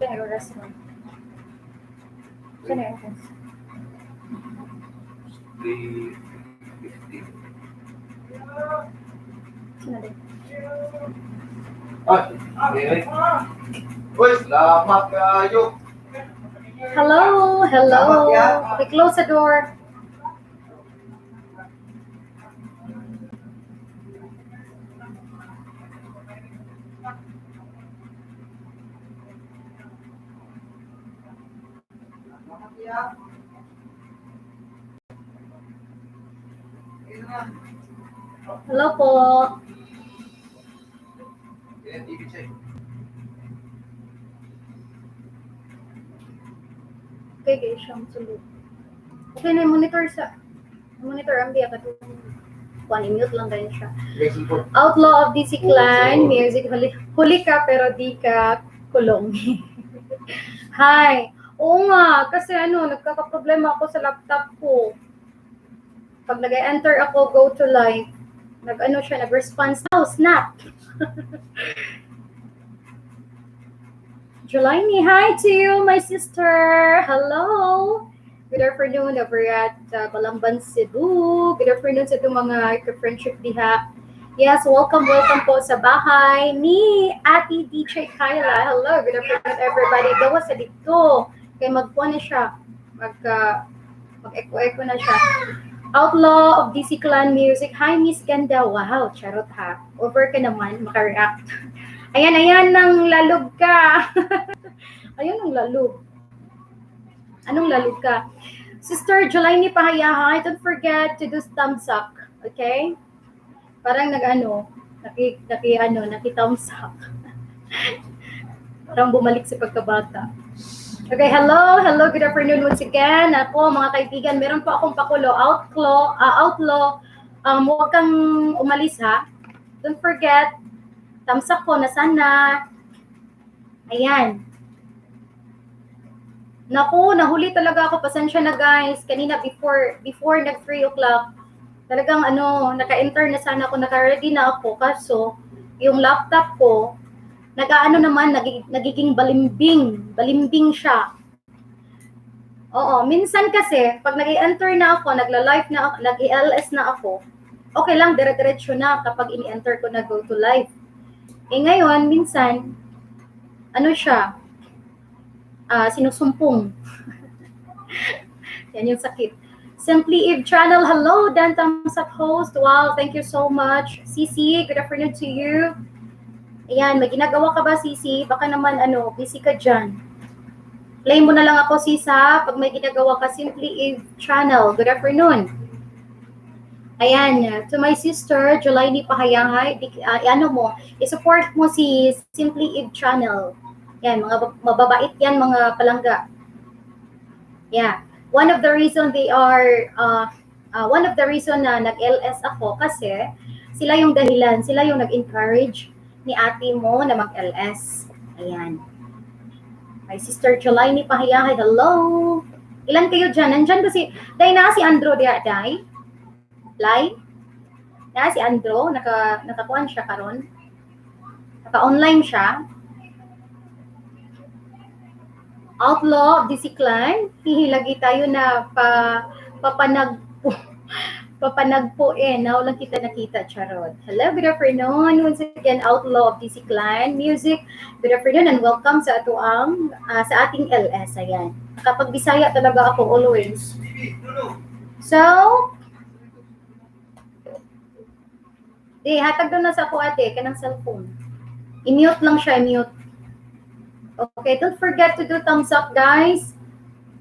Saan yung restaurant? Saan yung restaurant? 350. Saan na Okay. Uy, salamat kayo. Hello, hello. Okay, close the door. Hello po. Okay, guys, siyang sulod. Okay na yung monitor ang biya ka mute lang ganyan siya. Outlaw of DC Clan, music, huli ka pero di ka kulong. Hi. Oo nga, kasi nagkakaproblema ako sa laptop ko. Pag nag-enter ako, go to live, nag-response. Oh, snap! Jelani, hi to you, my sister. Hello. Good afternoon over at Balamban, Cebu. Good afternoon sa itong mga ka-friendship diha. Yes, welcome po sa bahay ni Ate DJ Kyla. Hello, good afternoon everybody. Gawa sa dito. Kaya magpuan na siya. Mag-echo na siya. Outlaw of DC Clan Music. Hi, Miss Ganda. Wow, charot ha. Over ka naman, makareact. Ayan, nang lalog ka. Ayun, ang lalog. Anong lalog ka? Sister Jolaini Pahayahay, don't forget to do thumbs up. Okay? Parang naki-thumbs up. Parang bumalik sa pagkabata. Okay, hello, good afternoon once again. Ako, mga kaibigan, meron po akong pakulo, outlaw. Huwag kang umalis ha. Don't forget, thumbs up ko, nasaan na? Ayan. Naku, nahuli talaga ako. Pasensya na guys. Kanina before nag 3 o'clock, talagang naka-enter na sana ako, naka-ready na ako. Kaso, yung laptop ko, nagiging balimbing siya. Oo, minsan kasi, pag nag-enter na ako, nagla-live na ako, nag-LS na ako, okay lang, dire-diretso na kapag ini-enter ko na go to live. Ngayon, minsan, siya, sinusumpong. Yan yung sakit. Simply Eve Channel, hello, Dan Thumbs Up host. Wow, thank you so much. Cici, good afternoon to you. Ayan, may ginagawa ka ba, Cici? Baka naman, busy ka dyan. Play mo na lang ako, Sisa, pag may ginagawa ka, Simply Eve Channel. Good afternoon. Ayan, to my sister, Jolaini Pahayahay, i-support mo si Simply Eve Channel. Yan, mga mababait yan, mga palangga. Yeah. One of the reason na nag-LS ako kasi sila yung dahilan, sila yung nag-encourage ni ate mo na mag-LS. Ayan. My sister Jolaini Pahayahay, hello. Ilan kayo dyan? Nandyan ba si Andro diya, Day? Live? Si Andro, nakakuan siya karon. Naka-online siya. Outlaw of DC Clan, hihilagi tayo na papanagpo na walang kita nakita, charot. Hello, good afternoon. Once again, Outlaw of DC Clan Music. Good afternoon and welcome sa ating LS. Ayan. Kapag Bisaya talaga ako always. So, hatag doon na sa ako ate, kanang cellphone. I-mute lang siya, i-mute. Okay, don't forget to do thumbs up, guys.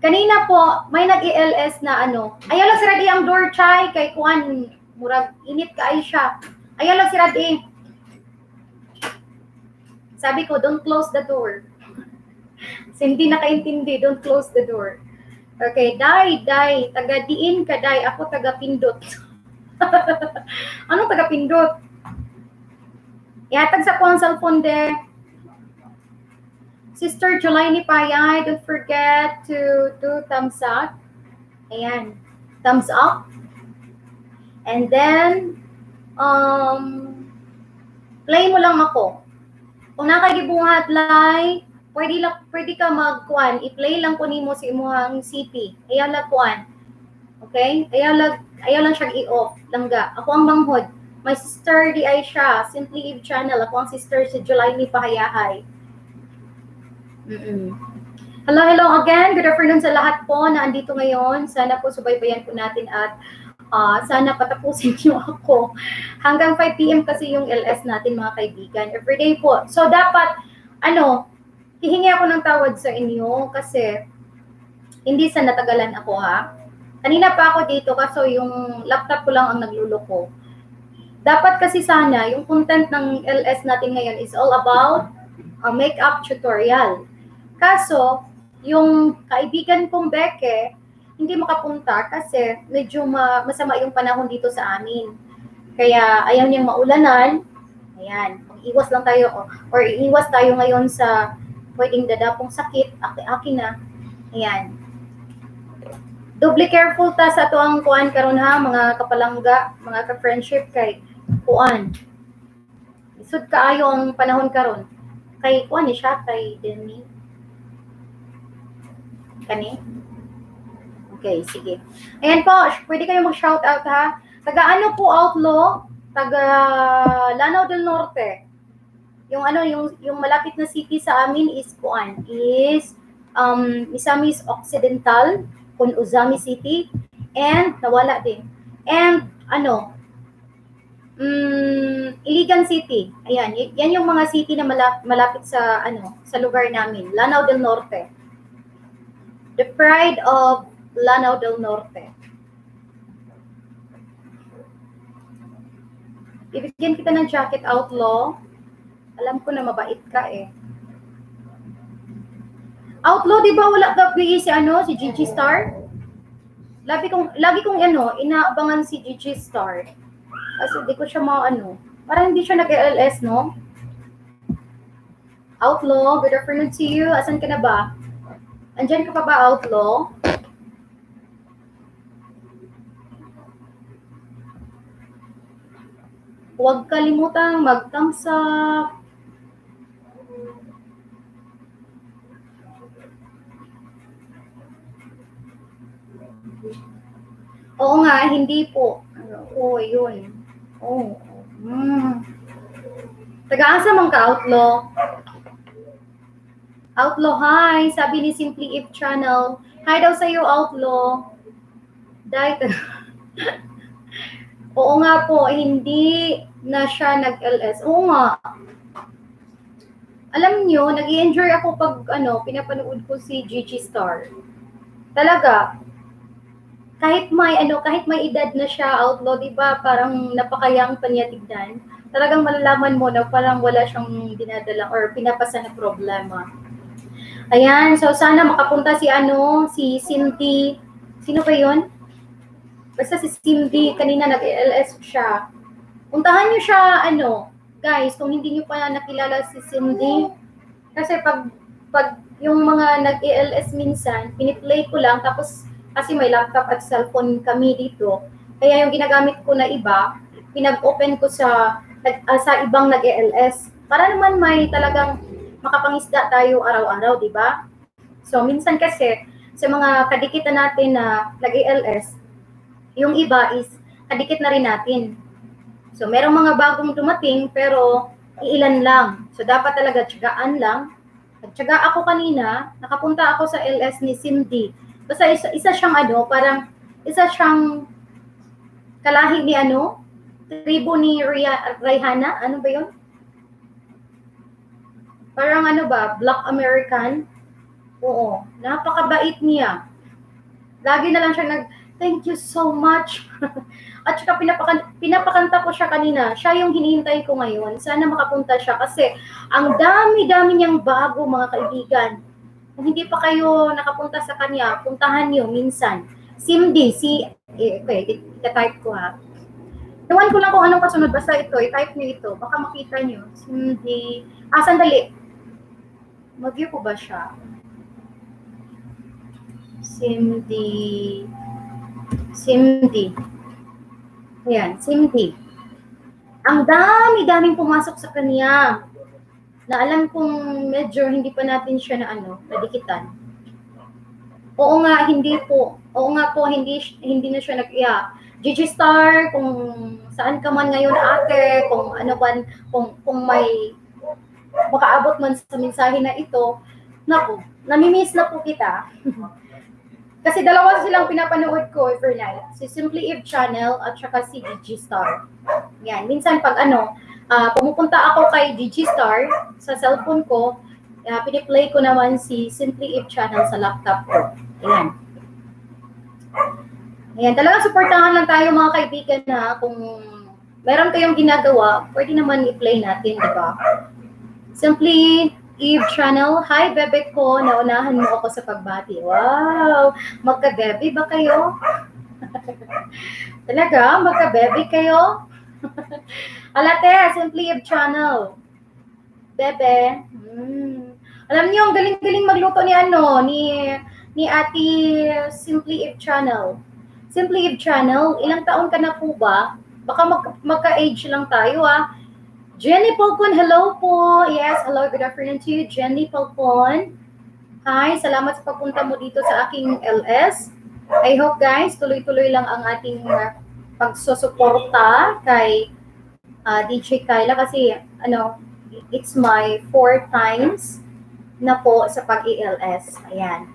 Kanina po, may nag-ELS na Ayaw lang si Radi ang door, chay. Kay Kuan, murag, init ka ay siya. Ayaw lang si Radi. Sabi ko, don't close the door. Hindi nakaintindi, don't close the door. Okay, Day, taga-diin ka, Day. Ako taga-pindot. Anong taga-pindot? Ihatag sa ko ang cellphone, de. Sister Jolaini Payay, don't forget to do thumbs up. Ayan. Thumbs up. And then, play mo lang ako. Kung nakagibungat, like, pwede ka magkuan, i-play lang ko nimo sa imong city. Ayaw lang kuan. Okay? Ayaw lang siya i-off langga. Ako ang manghod. My sister di ay siya, Simply Eve Channel. Ako ang sister si July ni Pahayahay. Hello again. Good afternoon sa lahat po na andito ngayon. Sana po subaybayan po natin at sana patapusin niyo ako. Hanggang 5 p.m. kasi yung LS natin mga kaibigan. Everyday po. So dapat, hihingi ako ng tawad sa inyo kasi hindi sa natagalan ako ha. Kanina pa ako dito kasi yung laptop ko lang ang nagluloko. Dapat kasi sana yung content ng LS natin ngayon is all about makeup tutorial. Kaso, yung kaibigan kong Beke, hindi makapunta kasi medyo masama yung panahon dito sa amin. Kaya ayaw niyang maulanan. Ayan, iwas lang tayo or iiwas tayo ngayon sa pwedeng dadapong sakit, aki na. Ayan. Doble careful ta sa tuang kuan karon ha, mga kapalangga, mga ka-friendship kay kuan. Isud kaayo ang panahon karon. Kay kuan ni siya kay Denny. Kani? Okay, sige. Ayan po, pwede kayo mag-shout out ha. Taga ano po Outlaw? Taga Lanao del Norte. Yung malapit na city sa amin is kuan is Misamis Occidental, Uzami City, and nawala din. And Iligan City. Ayan, yan yung mga city na malapit sa sa lugar namin, Lanao del Norte. The pride of Lanao del Norte. Ibigyan kita ng jacket Outlaw. Alam ko na mabait ka eh. Outlaw, di ba wala gabi si si Gigi Star? Lagi kong inaabangan si Gigi Star. Kasi di ko siya parang hindi siya nag-LS, no? Outlaw, good afternoon to you. Asan ka na ba? Andyan ka pa ba, Outlaw? Huwag kalimutang mag-thumbs up. Oo nga, hindi po. Yun. Taga-asa man ka, Outlaw? Outlaw, hi! Sabi ni Simply Eve Channel. Hi daw sa'yo, Outlaw. Oo nga po, hindi na siya nag-LS. Oo nga. Alam nyo, nag-i-enjoy ako pag pinapanood ko si Gigi Star. Talaga. Kahit may edad na siya, Outlaw, di ba? Parang napakayang pa niya tignan. Talagang malalaman mo na parang wala siyang dinadala or pinapasa na problema. Ayan, so sana makapunta si Cindy. Sino ba 'yon? Basta si Cindy, kanina nag-LS siya. Puntahan niyo siya, guys, kung hindi niyo pa nakilala si Cindy. Kasi pag yung mga nag-LS minsan, piniplay ko lang, tapos kasi may laptop at cellphone kami dito. Kaya yung ginagamit ko na iba, pinag-open ko sa ibang nag-LS. Para naman may talagang makapangisda tayo araw-araw, di ba? So, minsan kasi, sa mga kadikitan natin na nag-LS, yung iba is kadikit na rin natin. So, merong mga bagong dumating, pero iilan lang. So, dapat talaga tiyagaan lang. Nagtiyaga ako kanina, nakapunta ako sa LS ni Cindy. Basta isa siyang parang isa siyang kalahi ni tribo ni Rihanna, ano ba 'yon? Parang Black American. Oo, napakabait niya. Lagi na lang siya thank you so much. At saka pinapakanta ko siya kanina. Siya yung hinihintay ko ngayon. Sana makapunta siya kasi ang dami-dami niyang bago, mga kaibigan. Kung hindi pa kayo nakapunta sa kanya, puntahan niyo minsan. Cindy, ita-type ko ha. Iwan ko lang kung anong kasunod. Basta ito, i-type niyo ito. Baka makita niyo. Cindy. Sandali. Mag-view ko ba siya? Cindy. Ayan, Cindy. Ang dami-daming pumasok sa kanya. na alam kong medyo hindi pa natin siya na nadikitan. Oo nga, hindi po. Oo nga po, hindi na siya Gigi Star, kung saan ka man ngayon ate, kung ano ba, kung may makaabot man sa mensahe na ito, naku, namimiss na po kita. Kasi dalawa silang pinapanood ko overnight. Si Simply Eve Channel at saka si Gigi Star. Yan, minsan pag pumupunta ako kay Gigi Star sa cellphone ko, piniplay ko naman si Simply Eve Channel sa laptop ko. Ayan. Ayan, talagang supportahan lang tayo mga kaibigan na kung meron kayong ginagawa, pwede naman i-play natin, di ba? Simply Eve Channel, hi bebe ko, naunahan mo ako sa pagbati. Wow, magka-bebe ba kayo? Talaga, magka-bebe kayo? Alate, Simply Eve Channel. Bebe. Alam niyo, ang galing-galing magluto ni Ate Simply Eve Channel. Simply Eve Channel, ilang taon ka na po ba? Baka magka-age lang tayo Jenny Falcon, hello po. Yes, hello, good afternoon to you, Jenny Falcon. Hi, salamat sa pagpunta mo dito sa aking LS. I hope guys, tuloy-tuloy lang ang ating pagsusuporta kay DJ Kyla kasi it's my 4 times na po sa pag-ELS. Ayan.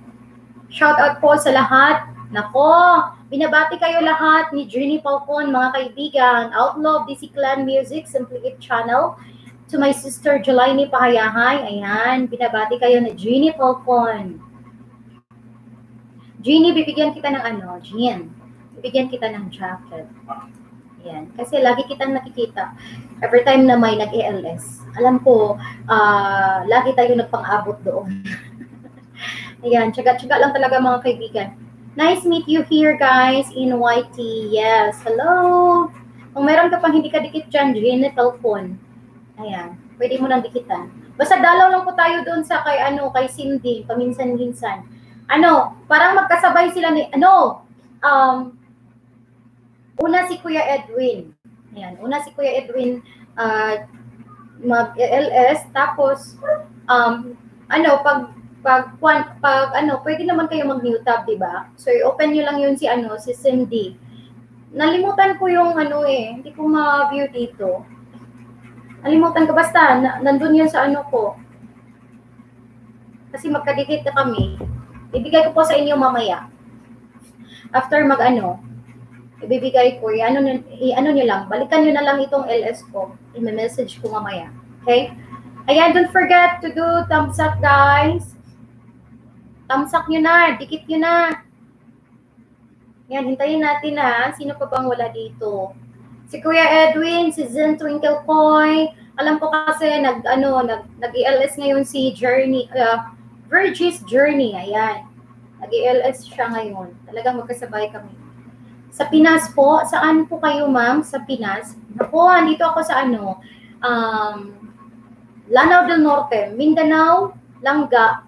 Shout out po sa lahat. Nako, binabati kayo lahat ni Jenny Falcon, mga kaibigan. Outlaw, DC Clan Music, Simply Eve Channel. To my sister, Jelaine Pahayahay. Ayan, binabati kayo ni Jenny Falcon. Jenny, bibigyan kita ng Jean. Bibigyan kita ng jacket. Ayan, kasi lagi kitang nakikita. Every time na may nag-ELS, alam ko, lagi tayo nagpang-abot doon. Ayan, tsaga-tsaga lang talaga mga kaibigan. Nice meet you here guys in YT. Yes, hello. Kung meron ka pang hindi ka dikit dyan, Jenny Falcon. Ayan, pwede mo nang dikitan. Basta dalaw lang po tayo doon sa kay Cindy, paminsan-minsan. Parang magkasabay sila una si Kuya Edwin. Ayan, una si Kuya Edwin mag-LS, tapos pwede naman kayo mag-new tab, di ba? So, i-open nyo lang yun si Cindy. Nalimutan ko yung hindi ko ma-view dito. Nalimutan ko, basta, nandun yun sa ko. Kasi magkadikit na kami. Ibigay ko po sa inyo mamaya. After ibibigay ko, nyo lang, balikan nyo na lang itong LS ko. I-message ko mamaya. Okay? Ayan, don't forget to do thumbs up, guys. Thumbs up nyo na, dikit nyo na. Yan, hintayin natin sino pa bang wala dito? Si Kuya Edwin, si Zen Twinkle Koy. Alam ko kasi nag-ELS ngayon si Virgie's Journey. Ayan. Nag-ELS siya ngayon. Talagang magkasabay kami. Sa Pinas po, saan po kayo ma'am? Sa Pinas? Naku, andito ako sa Lanao del Norte, Mindanao, Langga,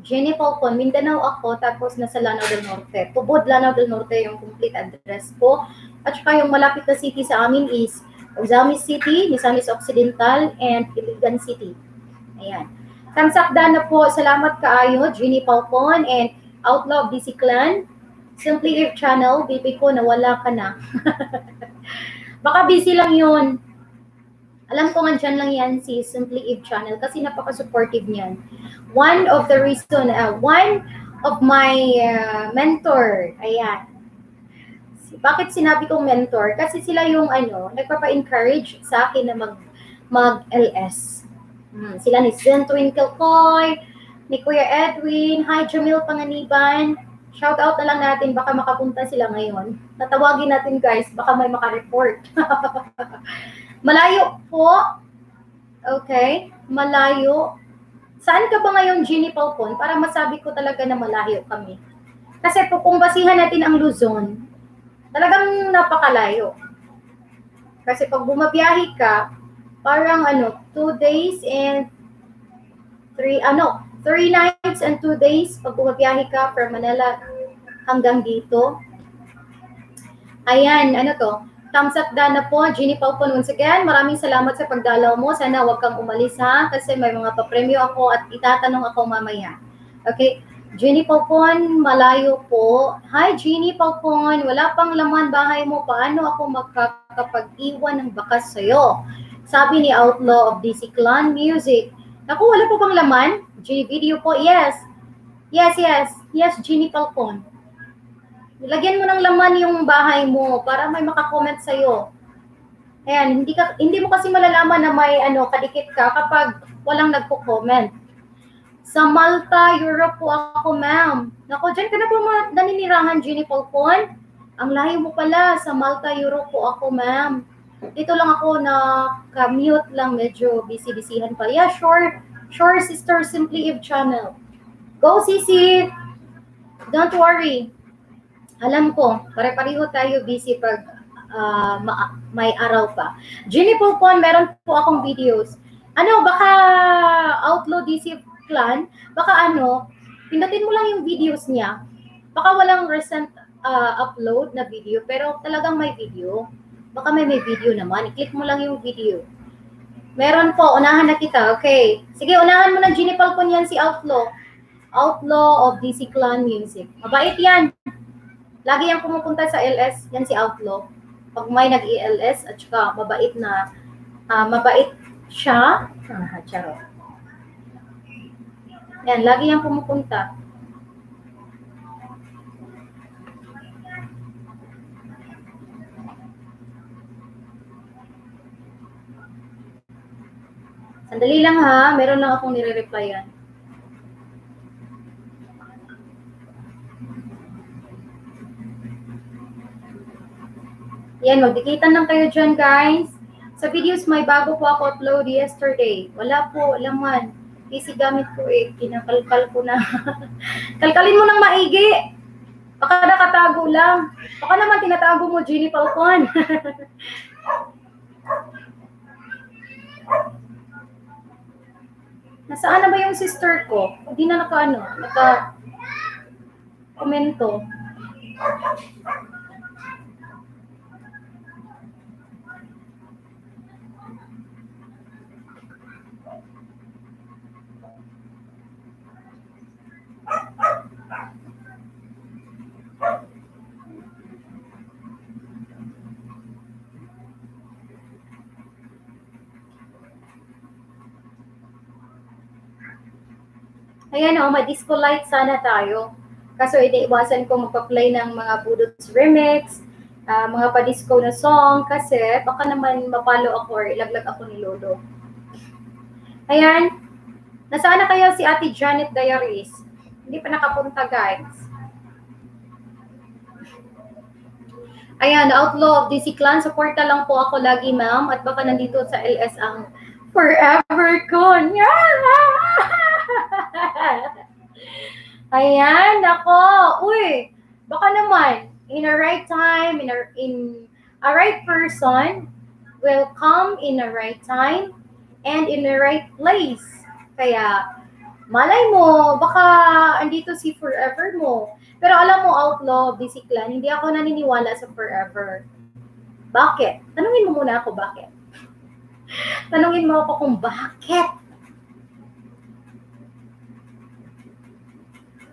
Jenny Falcon, Mindanao ako, tapos nasa Lanao del Norte. Tubod, Lanao del Norte yung complete address ko. At saka yung malapit na city sa amin is Ozamis City, Misamis Occidental, and Iligan City. Ayan. Kamsakda na po, salamat kaayo, Jenny Falcon, and Outlaw DC Clan. Simply Eve Channel, baby ko, nawala ka na. Baka busy lang yun. Alam ko nga dyan lang yan si Simply Eve Channel kasi napaka-supportive niyan. One of my mentor, ayan. Bakit sinabi kong mentor? Kasi sila yung nagpapa-encourage sa akin na mag-LS. Sila ni Zen Twinkle Koy, ni Kuya Edwin, hi Jamil Panganiban. Shout out na lang natin, baka makapunta sila ngayon. Tatawagin natin guys, baka may makareport. Malayo po. Okay, malayo. Saan ka ba ngayon, Jenny Falcon? Para masabi ko talaga na malayo kami. Kasi po, kung basihan natin ang Luzon, talagang napakalayo. Kasi pag bumabiyahe ka, parang 2 days and 3 nights and 2 days pag bumabiyahe ka from Manila hanggang dito. Ayan, Thumbs up na po. Jeannie Paupon, once again, maraming salamat sa pagdalaw mo. Sana huwag kang umalis ha, kasi may mga papremyo ako at itatanong ako mamaya. Okay? Jeannie Paupon, malayo po. Hi, Jeannie Paupon. Wala pang laman bahay mo. Paano ako makakapag-iwan ng bakas sa'yo? Sabi ni Outlaw of DC Clan Music. Naku, wala po bang laman? Jeannie video po. Yes. Yes, Jeannie Paupon. Lagyan mo ng laman yung bahay mo para may makakomment sa'yo. Ayan, hindi mo kasi malalaman na may kadikit ka kapag walang nagko-comment. Sa Malta, Europe po ako, ma'am. Naku, dyan ka na po naninirahan, Jeannie Paupon. Ang layo mo pala, sa Malta, Europe po ako, ma'am. Dito lang ako na commute lang, medyo busy-busyhan pa. Yeah, sure, sister, Simply Eve channel. Go, Sisi! Don't worry. Alam ko, pare-pareho tayo busy pag may araw pa. Jeannie Paupon, meron po akong videos. Baka Outlaw DC Clan, baka pindutin mo lang yung videos niya. Baka walang recent upload na video, pero talagang may video. Baka may video naman. I-click mo lang yung video. Meron po, unahan na kita. Okay. Sige, unahan mo na Jeannie Paupon yan si Outlaw. Outlaw of DC Clan Music. Mabait yan. Lagi yung pumupunta sa LS, yan si Outlaw. Pag may nag-ELS, at saka mabait siya. Charo. Yan, lagi yung pumupunta. Sandali lang ha, meron lang akong nire-replyan. Yan, magdikitan lang kayo dyan, guys. Sa videos, may bago po ako upload yesterday. Wala po, laman. Easy gamit ko eh. Kinakalkal ko na. Kalkalin mo ng maigi. Baka nakatago lang. Baka naman tinatago mo, Jeannie Paupon. Nasaan na ba yung sister ko? Hindi na naka-komento. Ayan ma-disco light sana tayo. Kaso iniiwasan ko magpa-play ng mga Budots remix, mga pa-disco na song, kasi baka naman mapalo ako or ilaglag ako ni Lolo. Ayan. Nasaan na kayo si Ate Janet Diaries? Hindi pa nakapunta, guys. Ayan, Outlaw of DC Clan. Supporta lang po ako lagi, ma'am. At baka nandito sa LS ang forever ko. Ayan, ako. Uy, baka naman, in a right time, in a right person will come in a right time and in the right place. Kaya, malay mo, baka andito si forever mo. Pero alam mo, Outlaw of DC Clan, hindi ako naniniwala sa forever. Bakit? Tanungin mo muna ako bakit. Tanungin mo ako kung bakit.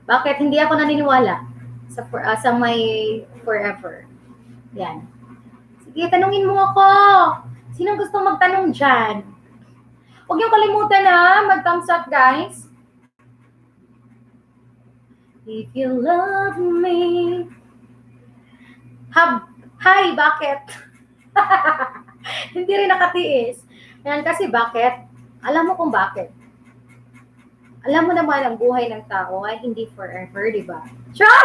Bakit hindi ako naniniwala sa may forever? Yan. Sige, tanungin mo ako. Sinong gusto magtanong dyan? Huwag niyong kalimutan na mag-thumbs up, guys. If you love me. Hi, bakit? Hindi rin nakatiis. Yan kasi bakit? Alam mo kung bakit. Alam mo naman ang buhay ng tao ay hindi forever, di ba? Char!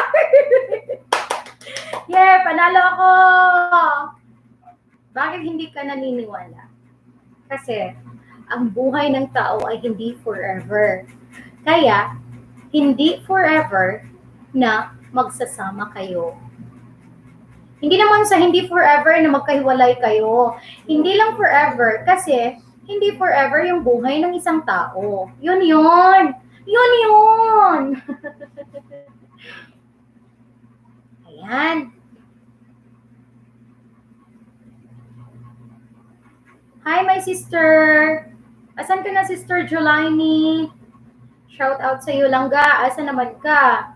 Yeah, panalo ako! Bakit hindi ka naniniwala? Kasi ang buhay ng tao ay hindi forever. Kaya, hindi forever na magsasama kayo. Hindi naman sa hindi forever na magkahiwalay kayo. Hindi lang forever kasi hindi forever yung buhay ng isang tao. Yun yun! Yun yun! Ayan. Hi, my sister. Asan ka na, Sister Jolaini? Shout out sa iyo, Langga. Asan naman ka?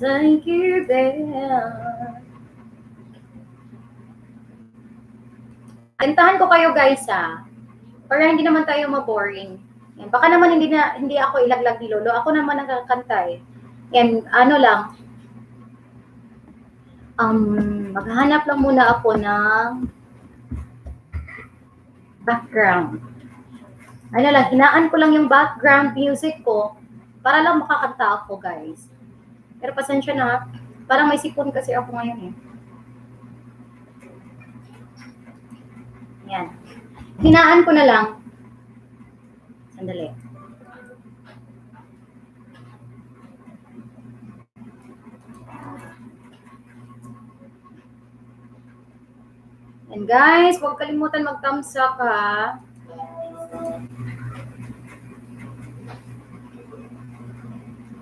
Thank you there. Kantahan ko kayo guys para hindi naman tayo ma-boring. Yan. Baka naman hindi ako ilaglag ni Lolo. Ako naman ang kakanta eh. Yan, ano lang. Maghahanap lang muna ako ng background. Ano lang, hinaan ko lang yung background music ko para lang makakanta ako guys. Pero pasensya na, parang may sipon kasi ako ngayon eh. Yan. Hinaan ko na lang. Sandali. And guys, huwag kalimutan mag-thumbs up ha.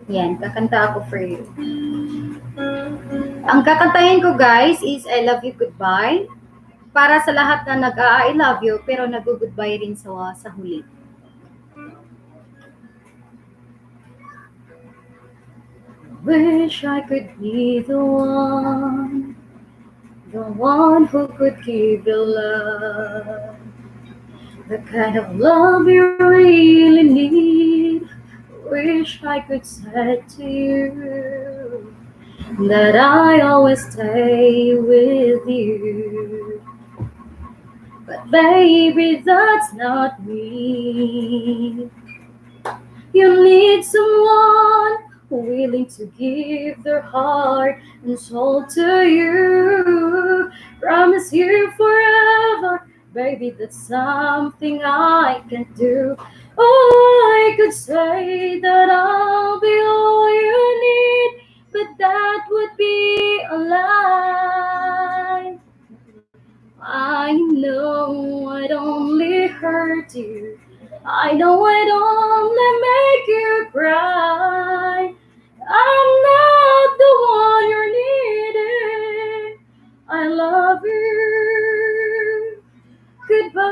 Yan, kakanta ako for you. Ang kakantahin ko guys is I Love You Goodbye. Para sa lahat na nag-I love you pero nag-goodbye rin sa huli. Wish I could be the one who could give you love, the kind of love you really need. Wish I could say to you that I always stay with you. But baby, that's not me. You need someone willing to give their heart and soul to you. Promise you forever, baby, that's something I can do. Oh, I could say that I'll be all you need, but that would be a lie. I know I'd only hurt you. I know I'd only make you cry. I'm not the one you're needing. I love you. Goodbye.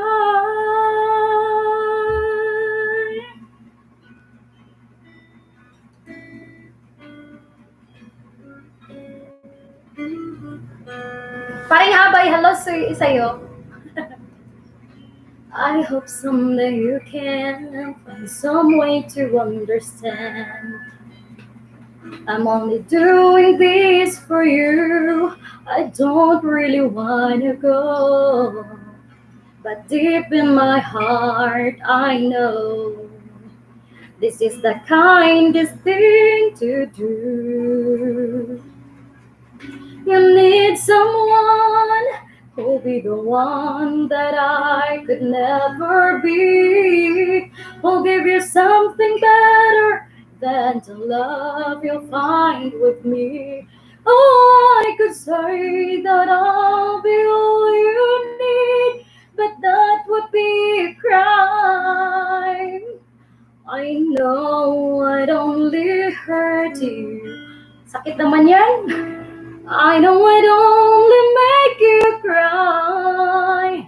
Paring abay, hello sa'yo. I hope someday you can find some way to understand. I'm only doing this for you. I don't really wanna go, but deep in my heart I know this is the kindest thing to do. You need someone who'll be the one that I could never be. Who'll give you something better than the love you'll find with me. Oh, I could say that I'll be all you need, but that would be a crime. I know I'd only hurt you. Sakit naman yan. I know I'd only make you cry.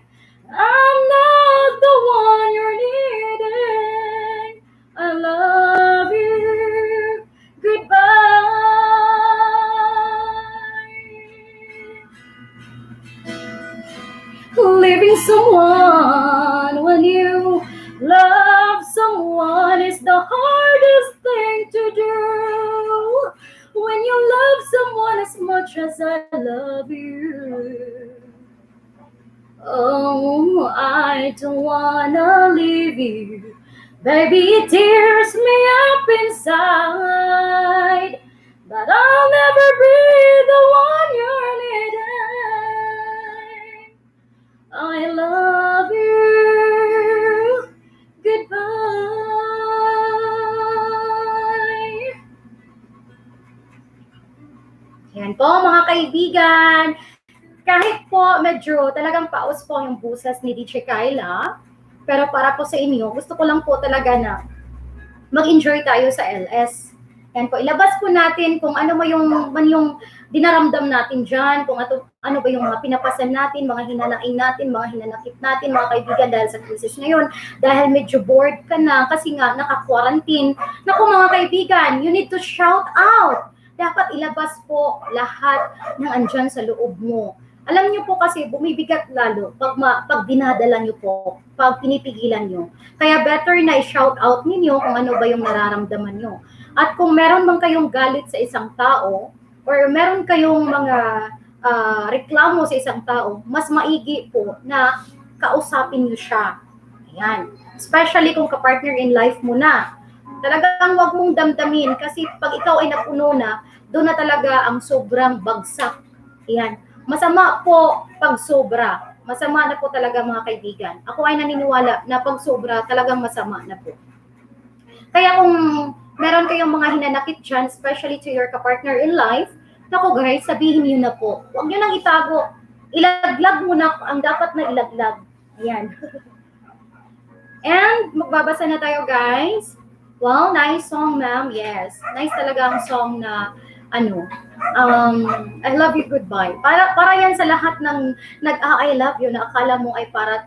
I'm not the one you're needing. I love you. Goodbye. Leaving someone when you love someone is the hardest thing to do. When you love someone as much as I love you. Oh, I don't wanna leave you. Baby, it tears me up inside. But I'll never be the one you're needing. I love you. Goodbye. Yan po mga kaibigan. Kahit po medyo talagang paus po yung buses ni DJ Kyla, pero para po sa inyo, gusto ko lang po talaga na mag-enjoy tayo sa LS. Yan po, ilabas po natin kung ano man yung dinaramdam natin dyan, kung ano ba yung mga pinapasan natin, mga hinanaing natin, mga hinanakit natin, mga kaibigan, dahil sa crisis ngayon, dahil medyo bored ka na, kasi nga naka-quarantine. Naku mga kaibigan, you need to shout out. Dapat ilabas po lahat ng andyan sa loob mo. Alam niyo po kasi bumibigat lalo pag dinadala niyo po, pag pinipigilan niyo. Kaya better na i-shout out ninyo kung ano ba yung nararamdaman niyo. At kung meron man kayong galit sa isang tao or meron kayong mga reklamo sa isang tao, mas maigi po na kausapin niyo siya. Ayan. Especially kung ka-partner in life mo na. Talagang wag mong damdamin kasi pag ikaw ay napuno na, doon na talaga ang sobrang bagsak. Ayan. Masama po pag sobra. Masama na po talaga mga kaibigan. Ako ay naniniwala na pag sobra talagang masama na po. Kaya kung meron kayong mga hinanakit dyan, especially to your ka-partner in life, naku guys, sabihin niyo na po. Huwag niyo nang itago. Ilaglag mo na ang dapat na ilaglag. Ayan. And magbabasa na tayo guys. Wow, nice song ma'am. Yes. Nice talaga ang song na I love you goodbye. Para yan sa lahat ng I love you na akala mo ay para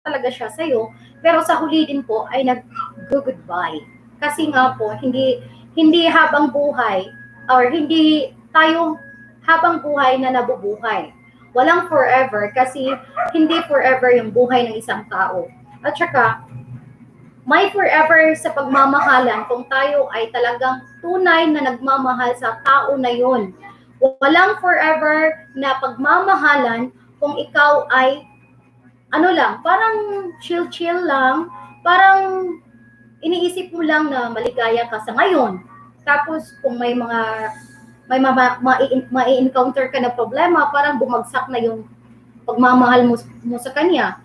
talaga siya sa iyo, pero sa huli din po ay nag-goodbye. Kasi nga po hindi habang buhay or hindi tayo habang buhay na nabubuhay. Walang forever kasi hindi forever yung buhay ng isang tao. At saka may forever sa pagmamahalan kung tayo ay talagang tunay na nagmamahal sa tao na yun. Walang forever na pagmamahalan kung ikaw ay parang chill-chill lang, parang iniisip mo lang na maligaya ka sa ngayon. Tapos kung may ma-encounter ka na problema, parang bumagsak na yung pagmamahal mo sa kanya.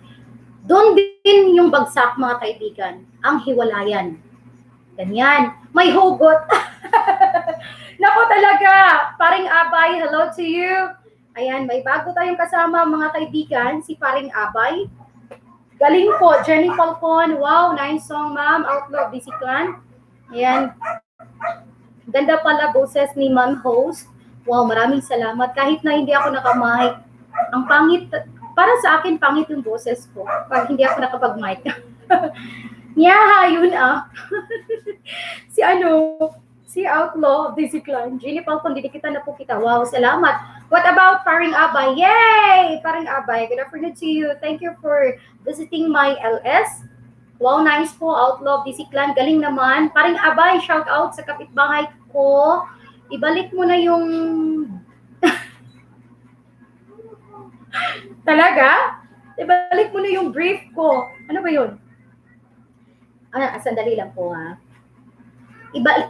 Doon din yung bagsak mga kaibigan, ang hiwalayan. Ganyan. May hugot. Nako talaga. Paring Abay, hello to you. Ayan, may bago tayong kasama mga kaibigan, si Paring Abay. Galing po, Jenny Falcon. Wow, nice song ma'am. Outlaw Bisikan. Ayan. Ganda pala boses ni Ma'am Host. Wow, maraming salamat. Kahit na hindi ako nakamic. Ang pangit, para sa akin, pangit yung boses ko pag hindi ako nakapag-mic. Yeah, yun si Outlaw, Dizzy-Clan. Jenny Falcon, didikita na po kita. Wow, salamat. What about Paring Abay? Yay! Paring Abay, good afternoon to you. Thank you for visiting my LS. Wow, nice po, Outlaw, Dizzy-Clan. Galing naman. Paring Abay, shout out sa kapitbahay ko. Ibalik mo na yung talaga? Ibalik mo na yung brief ko. Ano ba yun? Sandali lang po ha.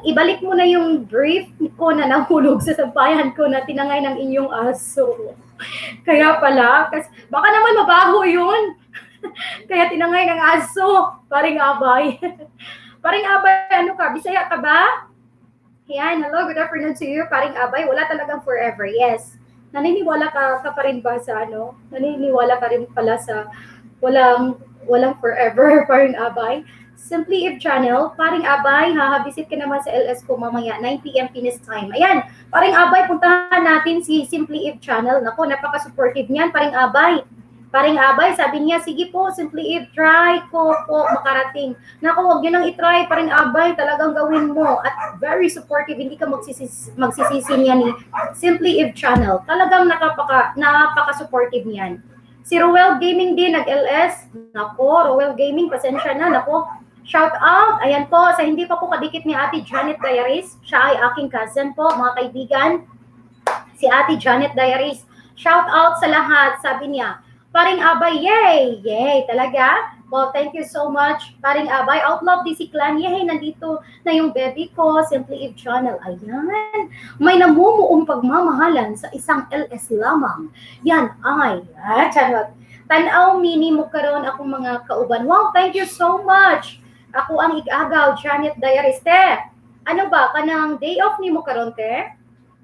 Ibalik mo na yung brief ko na nahulog sa sampayan ko na tinangay ng inyong aso. Kaya pala, kasi baka naman mabaho yun. Kaya tinangay ng aso. Paring Abay. Paring Abay, Bisaya ka ba? Yan, hello, good afternoon to you. Paring Abay, wala talagang forever. Yes. Naniniwala ka pa rin ba sa Naniniwala ka rin pala sa walang forever, Paring Abay? Simply If Channel, Paring Abay, visit ka naman sa LS ko mamaya, 9 p.m. Pinis time. Ayan, Paring Abay, puntahan natin si Simply If Channel. Naku, napaka-supportive niyan, Paring Abay. Paring Abay, sabi niya, sige po, Simply If, try ko po makarating. Naku, huwag niyo nang itry, Paring Abay, talagang gawin mo. At very supportive, hindi ka magsisisi niya ni Simply If Channel. Talagang napaka-supportive niyan. Si Roel Gaming din, nag-LS. Naku, Roel Gaming, pasensya na, naku. Shout out, ayan po, sa hindi pa po kadikit ni Ate Janet Diaries. Siya ay aking cousin po, mga kaibigan. Si Ate Janet Diaries. Shout out sa lahat, sabi niya. Paring Abay, yay! Yay, talaga? Well, thank you so much, Paring Abay. Outlaw Dizzy-Clan, yay, nandito na yung baby ko, Simply If Channel. Ayan, may namumuong pagmamahalan sa isang LS lamang. Yan ay, charot. Tanaw, mini mo karon akong mga kauban. Wow, thank you so much. Ako ang igagaw, Janet Diariste. Ano ba, kanang day off ni mo karon te?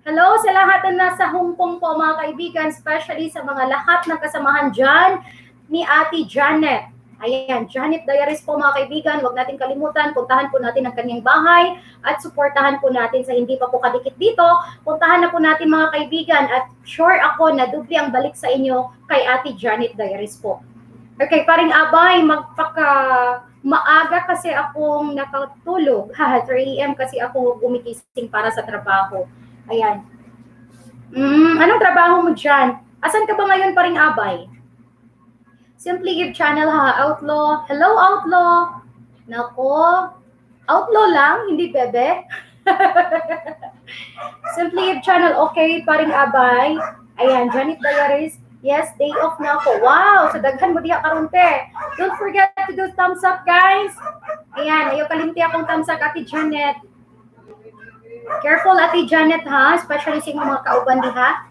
Hello sa lahat na nasa Hong Kong po mga kaibigan, especially sa mga lahat ng kasamahan dyan ni Ate Janet. Ayan, Janet Diaries po mga kaibigan, huwag natin kalimutan, puntahan po natin ang kanyang bahay at suportahan po natin sa hindi pa po kadikit dito. Puntahan na po natin mga kaibigan at sure ako na doble ang balik sa inyo kay Ate Janet Diaries po. Okay, paring Abay, maaga kasi akong nakatulog. 3 a.m. kasi ako gumigising para sa trabaho. Ayan. Anong trabaho mo dyan? Asan ka ba ngayon paring Abay? Simply Give Channel ha, Outlaw. Hello, Outlaw. Nako, Outlaw lang, hindi bebe. Simply Give Channel, okay, paring Abay. Ayan, Janet Diaries. Yes, day off na ako. Wow, so daghan mo diha karunte. Don't forget to do thumbs up, guys. Ayan, ayaw kalimti akong thumbs up, Ate Janet. Careful, Ate Janet, ha? Especially sa mga kauban diha.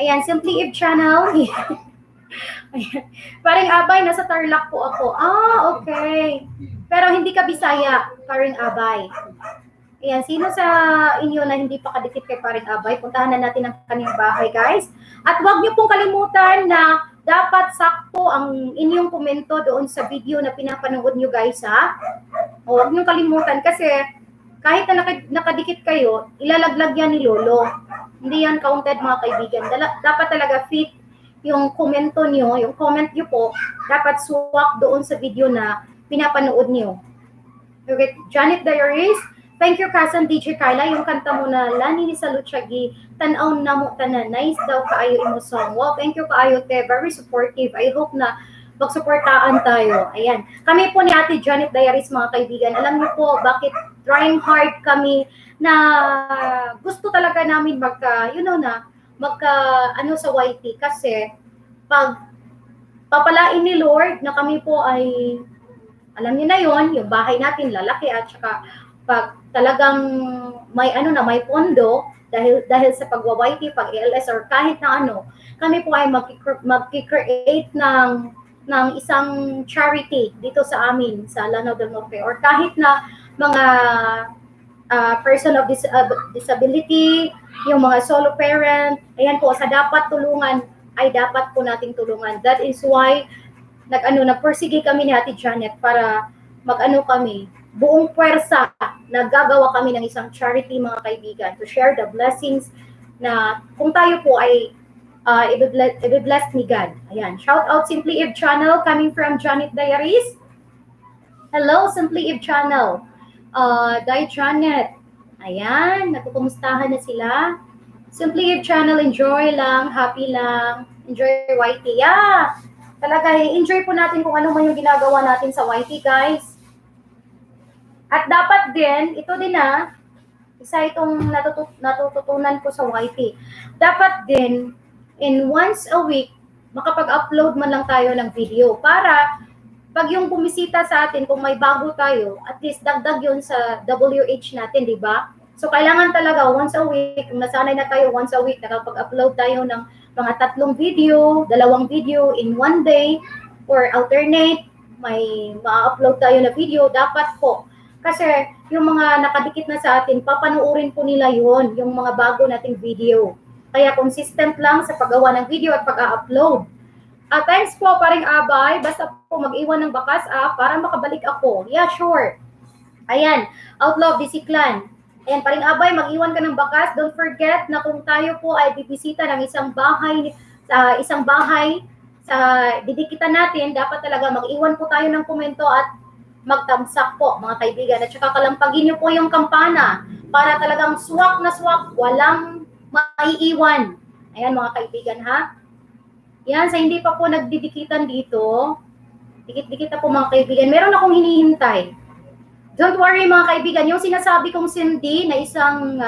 Ayan, Simply Give Channel. Ayan. Paring Abay, nasa Tarlac po ako. Okay. Pero hindi ka Bisaya, paring Abay. Ayan, sino sa inyo na hindi pa kadikit kay paring Abay, puntahan na natin ang kanyang bahay, guys. At huwag niyo pong kalimutan na dapat sakto ang inyong komento doon sa video na pinapanood niyo, guys, ha? Huwag niyo kalimutan kasi kahit na nakadikit kayo, ilalaglag yan ni Lolo. Hindi yan counted, mga kaibigan. Dapat talaga fit yung komento nyo, yung comment nyo po, dapat swak doon sa video na pinapanood nyo. Okay, Janet Diaries, thank you, Kasan DJ Carla, yung kanta mo na Lani ni Saluchagi, tanaw na mo tanan, nice daw kaayo imo song. Wow, thank you kaayo, te, very supportive. I hope na magsuportaan tayo. Ayan, kami po ni Ate Janet Diaries, mga kaibigan, alam niyo po bakit trying hard kami na gusto talaga namin sa YT kasi pag papalain ni Lord na kami po ay, alam niyo na yon, yung bahay natin lalaki at saka pag talagang may may pondo dahil sa pagwa-YT, pag ALS or kahit na kami po ay mag-create ng isang charity dito sa amin sa Lanao del Norte or kahit na mga person of disability, yung mga solo parent, ayan po, sa dapat tulungan, ay dapat po nating tulungan. That is why, nagpursige kami ni Ate Janet para kami, buong puwersa, naggagawa kami ng isang charity, mga kaibigan, to share the blessings na kung tayo po ay i-bless ni God. Ayan, shout out Simply Eve Channel coming from Janet Diaries. Hello, Simply Eve Channel. Janet. Ayan, nagkukumustahan na sila. Simply Eve Channel, enjoy lang, happy lang, enjoy YT. Yeah, talaga, enjoy po natin kung ano man yung ginagawa natin sa YT, guys. At dapat din, ito din isa itong natututunan ko sa YT. Dapat din, in once a week, makapag-upload man lang tayo ng video para pag yung bumisita sa atin, kung may bago tayo, at least dagdag yun sa WH natin, di ba? So, kailangan talaga once a week, kung nasanay na tayo once a week, nakapag-upload tayo ng mga 3 video, 2 video in one day, or alternate, may ma-upload tayo na video, dapat po. Kasi yung mga nakadikit na sa atin, papanuorin po nila yun, yung mga bago nating video. Kaya consistent lang sa paggawa ng video at pag-upload. Thanks po, paring Abay. Basta po mag-iwan ng bakas para makabalik ako. Yeah, sure. Ayan, Outlaw Bisiklan. Ayan, paring Abay, mag-iwan ka ng bakas. Don't forget na kung tayo po ay bibisita ng isang bahay sa didikitan natin, dapat talaga mag-iwan po tayo ng komento at mag-thumbs up po, mga kaibigan. At saka kalampagin niyo po yung kampana para talagang swak na swak, walang maiiwan. Ayan, mga kaibigan, ha? Yan, sa hindi pa po nagdidikitan dito, dikit-dikit na po, mga kaibigan. Meron akong hinihintay. Don't worry, mga kaibigan. Yung sinasabi kong Cindy na isang,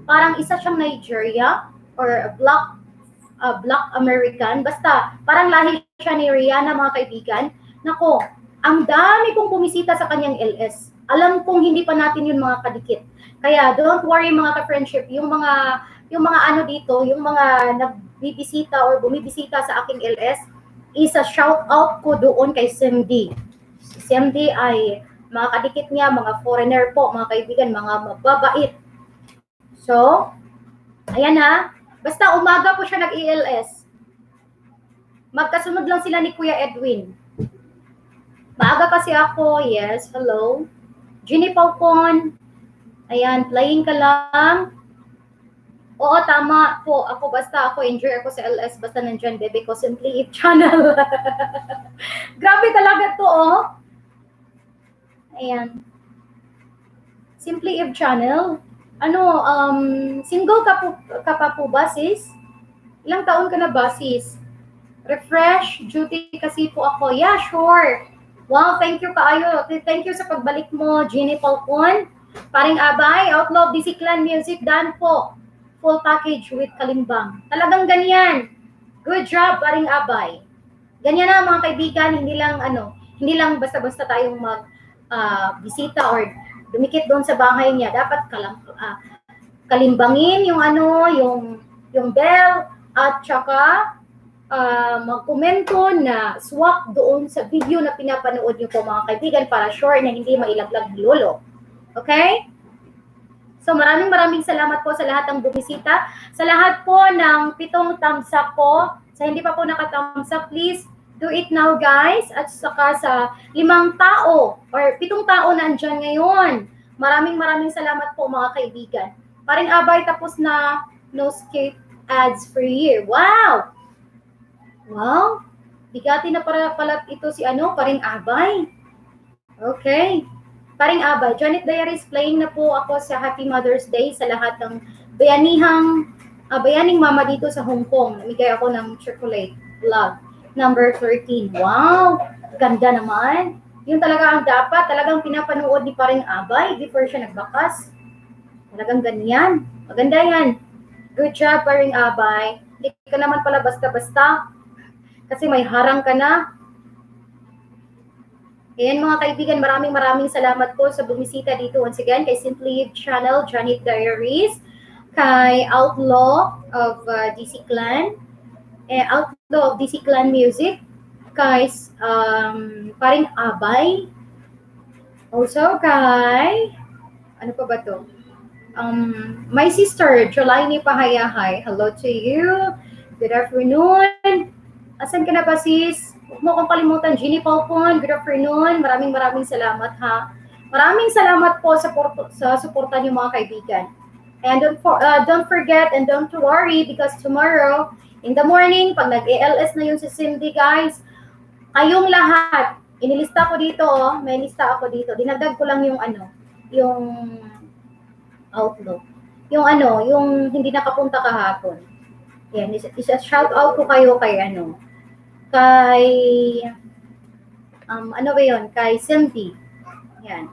parang isa siyang Nigeria or Black American. Basta, parang lahi siya ni Rihanna, mga kaibigan. Nako, ang dami kong bumisita sa kanyang LS. Alam kong hindi pa natin yun mga kadikit. Kaya, don't worry, mga ka-friendship. Yung mga dito, yung mga nagbibisita or bumibisita sa aking LS, isa shout out ko doon kay Cindy. Si Cindy ay mga kadikit niya, mga foreigner po, mga kaibigan, mga mababait. So, ayan basta umaga po siya nag-ELS. Magkasunod lang sila ni Kuya Edwin. Maaga kasi ako. Yes, hello. Ginny Paucon. Ayan, playing ka lang. Oo, tama po. Ako enjoy ako sa LS basta nandyan, bebe ko. Simply If channel. Grabe talaga to, oh. Ayan. Simply If channel. Ano, single ka pa po ba, sis? Ilang taon ka na ba, sis? Refresh duty kasi po ako. Yeah, sure. Wow, thank you kaayo. Thank you sa pagbalik mo, Ginny Falcon. Paring Abay, Outlaw DC Clan Music, dan po. Full package with Kalimbang. Talagang ganyan. Good job, paring Abay. Ganyan na mga kaibigan, hindi lang basta-basta tayong bisita or dumikit doon sa bahay niya. Dapat kalimbangin yung bell at saka magkomento na swak doon sa video na pinapanood niyo po mga kaibigan para sure na hindi mailaglag ni Lolo. Okay? So maraming salamat po sa lahat ng bumisita. Sa lahat po ng 7 thumbs up po. Sa hindi pa po naka-thumbs up, please do it now guys. At saka sa 5 tao or 7 tao na andyan ngayon. Maraming salamat po mga kaibigan. Paring Abay tapos na no skip ads for year. Wow! Wow! Bigati na pala ito si Paring Abay. Okay. Paring Abay, Janet Diaries, playing na po ako sa Happy Mother's Day sa lahat ng bayaning mama dito sa Hong Kong. Namigay ako ng chocolate love number 13. Wow! Ganda naman. Yung talaga ang dapat, talagang pinapanood ni Paring Abay before siya nagbakas. Talagang ganyan. Maganda yan. Good job, Paring Abay. Hindi ka naman pala basta-basta. Kasi may harang ka na. Ayan mga kaibigan, maraming salamat po sa bumisita dito once again kay Simply Channel, Janet Diaries, kay Outlaw of DC Clan, Outlaw of DC Clan Music, kay Paring Abay, also kay, ano pa ba to? My sister, Jolaine Pahayahay, hello to you, good afternoon. Asan ka na ba sis? Huwag mo kong kalimutan, Ginny Paucon, good afternoon. Maraming salamat ha. Maraming salamat po sa suporta niyo mga kaibigan. And don't forget and don't worry because tomorrow in the morning, pag nag-ALS na yun si Cindy guys, kayong lahat, inilista ko dito may lista ako dito. Dinagdag ko lang yung outlook. Yung hindi nakapunta kahapon. Yan, isa-shout out ko kayo kay kay Cindy. Yan.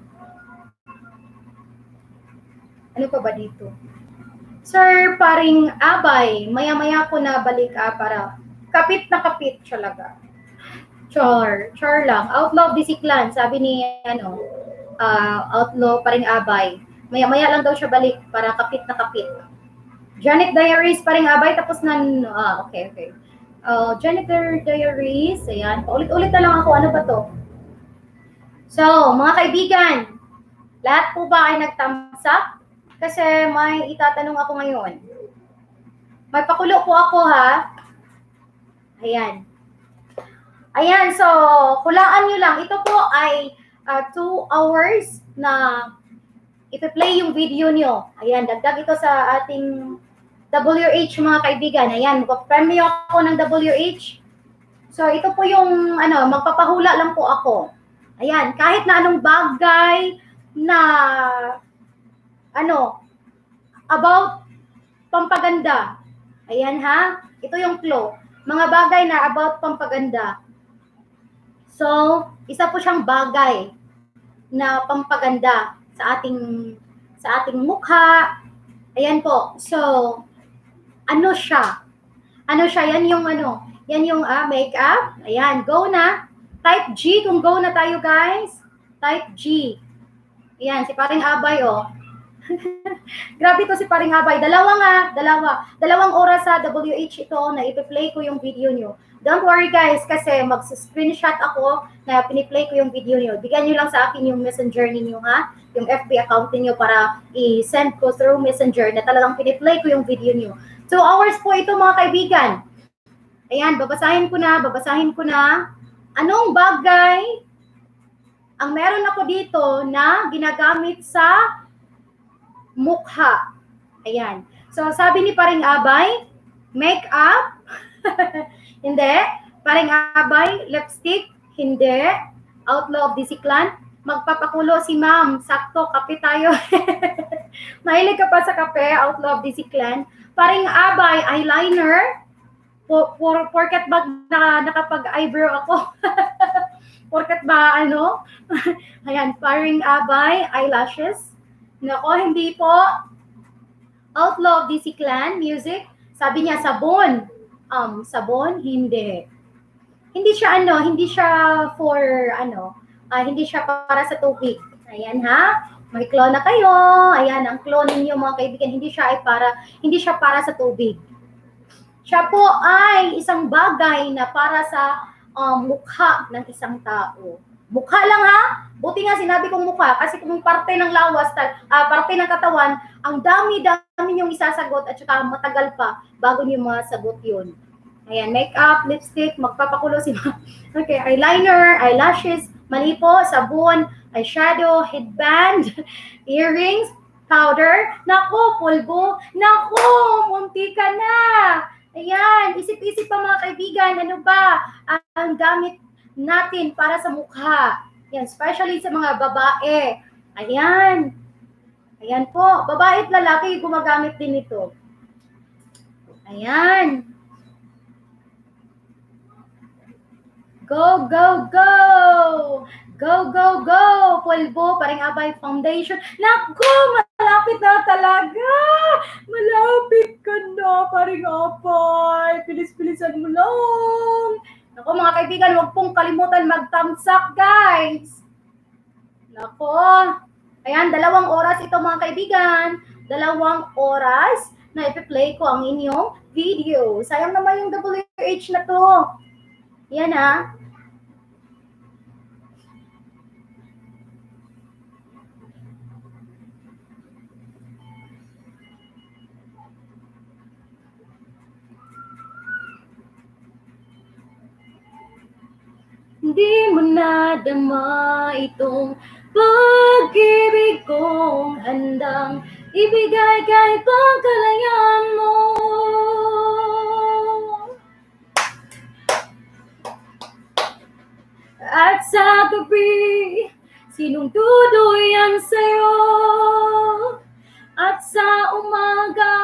Ano pa ba dito? Sir, Paring Abay, maya-maya ko na balik para kapit na kapit talaga. Char lang. Outlaw Bisiklan, sabi ni Outlaw Paring Abay. Maya-maya lang daw siya balik para kapit na kapit. Janet Diaries, Paring Abay, tapos na, okay. Janet Diaries, ayan. Paulit-ulit na lang ako, ano ba to? So, mga kaibigan, lahat po ba ay nag-thumbs up? Kasi may itatanong ako ngayon. May pakulo po ako ha. Ayan. So, kulaan nyo lang. Ito po ay 2 hours na ipi-play yung video nyo. Ayan, dagdag ito sa ating WH mga kaibigan. Ayan, magpa-premyo ako ng WH. So, ito po yung, magpapahula lang po ako. Ayan, kahit na anong bagay na, about pampaganda. Ayan ha, ito yung clue. Mga bagay na about pampaganda. So, isa po siyang bagay na pampaganda sa ating mukha. Ayan po. So, ano siya? Yan yung makeup. Ayan, go na. Type G kung go na tayo, guys. Type G. Ayan, si Paring Abay, Grabe to si Paring Abay. Dalawang oras sa WH ito na ipi-play ko yung video nyo. Don't worry guys, kasi mag-screenshot ako na piniplay ko yung video nyo. Bigyan nyo lang sa akin yung messenger ninyo ha. Yung FB account niyo para i-send ko through messenger na talagang piniplay ko yung video nyo. 2 hours po ito mga kaibigan. Ayan, babasahin ko na. Anong bagay Ang meron ako dito na ginagamit sa mukha. Ayan. So, sabi ni Paring Abay, makeup, hindi. Paring Abay, lipstick, hindi. Outlaw of Disiklan, magpapakulo si ma'am. Sakto, kape tayo. Mahilig ka pa sa kape, Outlaw of Disiklan. Paring Abay, eyeliner. Porket ba nakapag-eyebrow ako? Porket ba ano? Ayan, Paring Abay, eyelashes. Nako, hindi po. Outlaw of Disiklan, music. Sabi niya, sabon. Sabon, hindi. Hindi siya for, hindi siya para sa tubig. Ayan ha, may clone na kayo. Ayan, ang clone ninyo mga kaibigan, hindi siya para sa tubig. Siya po ay isang bagay na para sa mukha ng isang tao. Mukha lang ha, buti nga sinabi kong mukha kasi kung parte ng lawas, parte ng katawan, ang dami-dami niyong isasagot at saka matagal pa bago niyo masagot yun. Ayan, makeup, lipstick, magpapakulo si okay, eyeliner, eyelashes, mali po, sabon, eyeshadow, headband, earrings, powder, nako, pulbo, nako, munti ka na. Ayan, isip-isip pa mga kaibigan, ano ba ang gamit natin para sa mukha? Yan, especially sa mga babae. Ayan. Ayan po, babae at lalaki gumagamit din ito. Ayan. Go, go, go! Go, go, go! Pulbo, Paring Abay foundation. Naku, malapit na talaga! Malapit ka na, Paring Abay. Pilis-pilisan mo lang. Naku, mga kaibigan, huwag pong kalimutan mag-thumbs up, guys. Naku. Ayan, 2 oras ito, mga kaibigan. 2 oras na ipi-play ko ang inyong video. Sayang naman yung WH na to. Yan ha. Hindi mo nadama itong pag-ibig kong handang ibigay kahit pagkalayaan mo. At sa gabi, sinong tuduyan sa'yo? At sa umaga,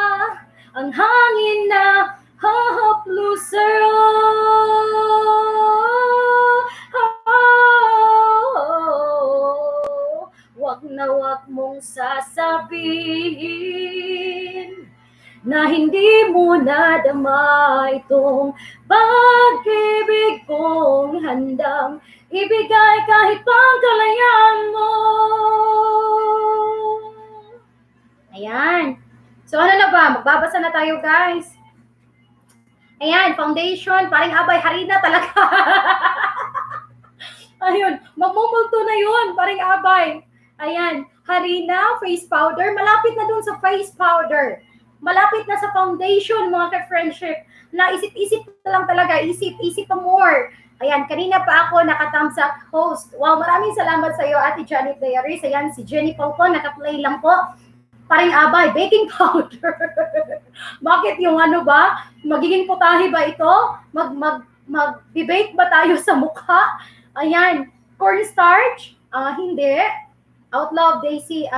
ang hangin na hahaplo sa'yo. Wag na wag mong sasabihin na hindi mo nadama itong pag-ibig kong handang ibigay kahit pagkalayaan mo. Ayan. So ano na ba? Magbabasa na tayo, guys. Ayan, foundation. Paring Abay, harina talaga. Ayun, magmumulto na yun, Paring Abay. Ayan, harina, face powder. Malapit na dun sa face powder. Malapit na sa foundation, mga ka-friendship. Na isip-isip na lang talaga. Isip pa more. Ayan, kanina pa ako naka-thumbs up host. Wow, maraming salamat sa iyo, Ate Janet Diaries. Ayan, si Jenny po, naka-play lang po. Paring Abay, baking powder. Bakit yung ano ba? Magiging putahe ba ito? Mag-bake ba tayo sa mukha? Ayan, cornstarch? Hindi. Outlaw of DC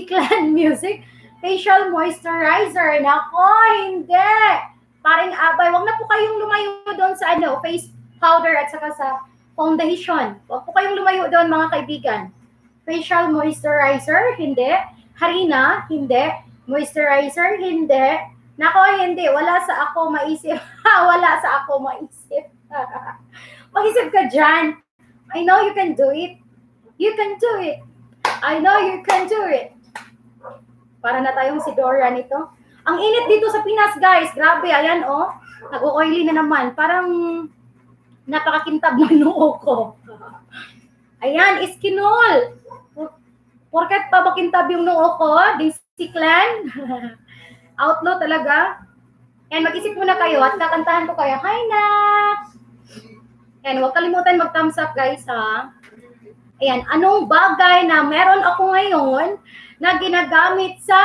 Clan music. Facial moisturizer. Nako, hindi. Paring Abay, wag na po kayong lumayo doon sa face powder at saka sa foundation. Wag po kayong lumayo doon, mga kaibigan. Facial moisturizer, hindi. Harina, hindi. Moisturizer, hindi. Nako, hindi. Wala sa ako maisip. Wala sa ako maisip. Mag-isip ka dyan. I know you can do it. You can do it. I know you can do it. Para na tayong si Dora nito. Ang init dito sa Pinas, guys. Grabe, ayan, oh. Nag-oily na naman. Parang napakakintab ng noo ko. Ayan, iskinol. Porket pa makintab yung noo ko, DC Clan. Outlaw talaga. Ayan, mag-isip muna kayo at kakantahan ko kayo. Hi, Nax! Ayan, huwag kalimutan mag-thumbs up, guys, ha? Ayan, anong bagay na meron ako ngayon na ginagamit sa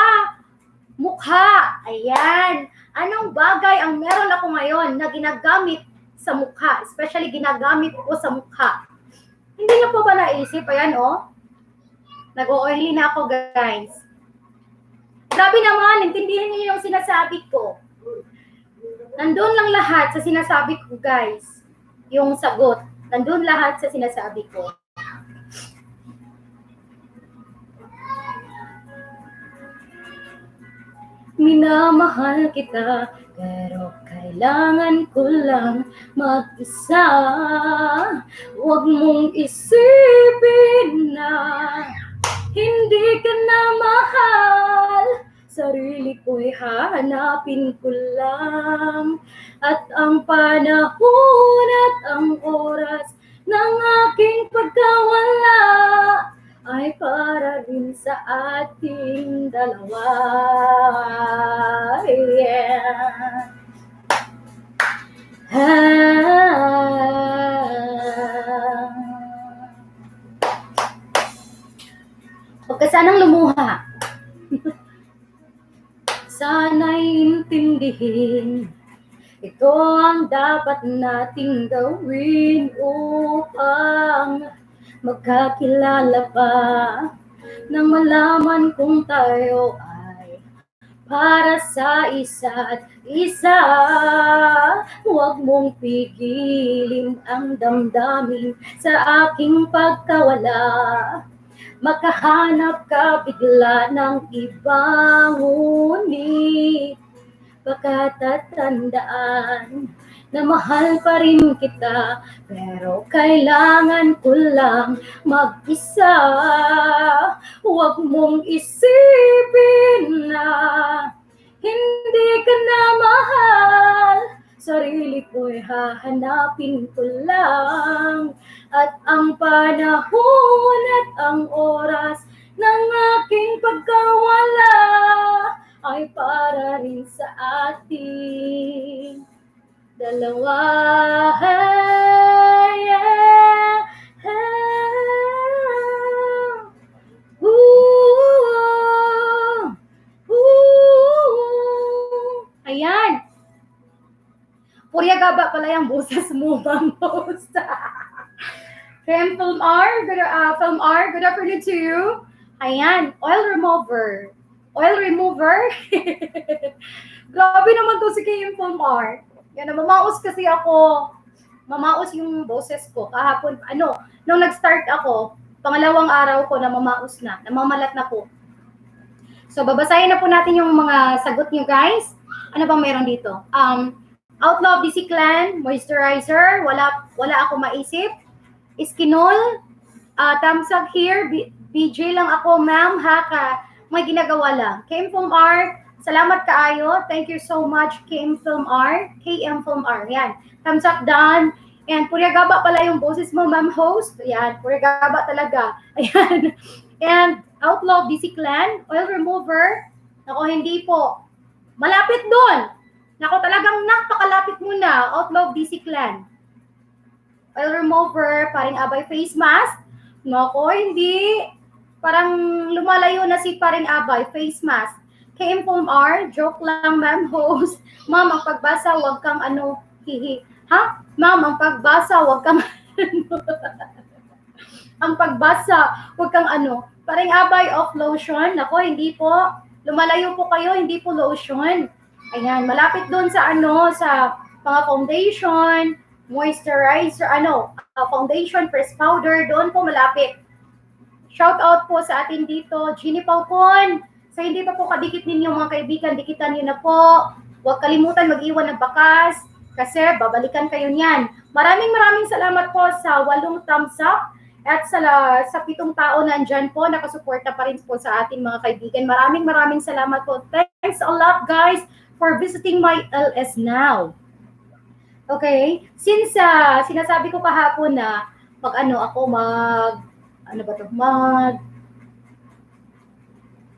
mukha? Ayan, anong bagay ang meron ako ngayon na ginagamit sa mukha? Especially ginagamit ko sa mukha. Hindi niyo po ba naisip? Ayan, oh. Nag-o-oily na ako, guys. Grabe naman, intindihan niyo yung sinasabi ko. Nandun lang lahat sa sinasabi ko, guys. Yung sagot. Nandun lahat sa sinasabi ko. Minamahal kita, pero kailangan ko lang mag-isa. Huwag mong isipin na hindi ka na mahal. Sarili ko'y hahanapin ko lang. At ang panahon at ang oras ng aking pagkawala ay para rin sa ating dalawa. Yeah. Huwag ka sanang lumuha. Sana'y intindihin, ito ang dapat nating gawin upang magkakilala pa, nang malaman kung tayo ay para sa isa't isa. Huwag mong pigilin ang damdamin sa aking pagkawala. Makahanap ka bigla ng ibang, ngunit baka tatandaan na mahal pa rin kita, pero kailangan ko lang mag-isa. Huwag mong isipin na hindi ka na mahal. Sarili ko'y hahanapin ko lang. At ang panahon at ang oras ng aking pagkawala ay para rin sa ating dalawa. Yeah. Ayan. Purya gaba pala yung boses mo, Mamos. Film R, good afternoon to you. Ayan, oil remover. Oil remover? Grabe naman to si Kim Film R. Yan, mamaos kasi ako. Mamaos yung boses ko. Kahapon, nung nag-start ako, pangalawang araw ko na mamaos na, namamalat na po. So, babasahin na po natin yung mga sagot nyo, guys. Ano bang meron dito? Outlaw DC Clan, moisturizer, wala ako maisip. Iskinol, thumbs up here, BJ lang ako, ma'am, haka, may ginagawa lang. KM Film R, salamat kaayo, thank you so much, KM Film R, yan, thumbs up done, and purya gaba pala yung boses mo, ma'am host, yan, purya gaba talaga, ayan, and Outlaw DC Clan, oil remover, ako hindi po, malapit doon, nako talagang napakalapit mo na, Outlaw DC Clan. Oil remover, paring abay face mask. Nako, hindi. Parang lumalayo na si paring abay face mask. KM Film R, joke lang, ma'am host. Ma'am, ang pagbasa, wag kang hihi. Ha? Ma'am, ang pagbasa, wag kang ang pagbasa, wag kang Paring abay of lotion. Nako, hindi po. Lumalayo po kayo, hindi po lotion. Ayan, malapit doon sa sa mga foundation, moisturizer, foundation, press powder, doon po malapit. Shout out po sa atin dito, Ginny Paucon. Sa hindi pa po kadikit ninyo mga kaibigan, dikitan niyo na po. Huwag kalimutan mag-iwan ng bakas kasi babalikan kayo niyan. Maraming salamat po sa 8 thumbs up at sa 7 tao na andyan po, nakasuporta pa rin po sa ating mga kaibigan. Maraming salamat po. Thanks a lot, guys, for visiting my LS Now. Okay? Since sinasabi ko kahapon na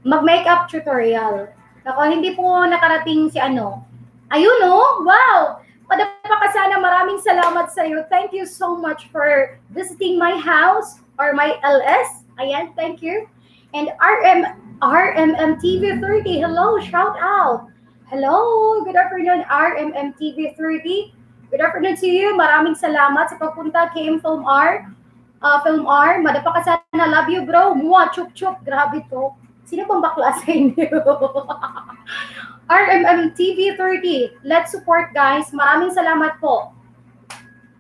mag-makeup tutorial. Ako, hindi po nakarating si Ayun, wow! Padapa ka sana, maraming salamat sa iyo. Thank you so much for visiting my house. or my LS. Ayan, thank you. And RMMTV30, hello, shout out. Hello, good afternoon, RMMTV30. Good afternoon to you. Maraming salamat sa pagpunta kay Film R. Film R, madapa ka sana. Love you, bro. Mua, chup chup. Grabe to. Sino bang bakla sa inyo? RMMTV30. Let's support, guys. Maraming salamat po.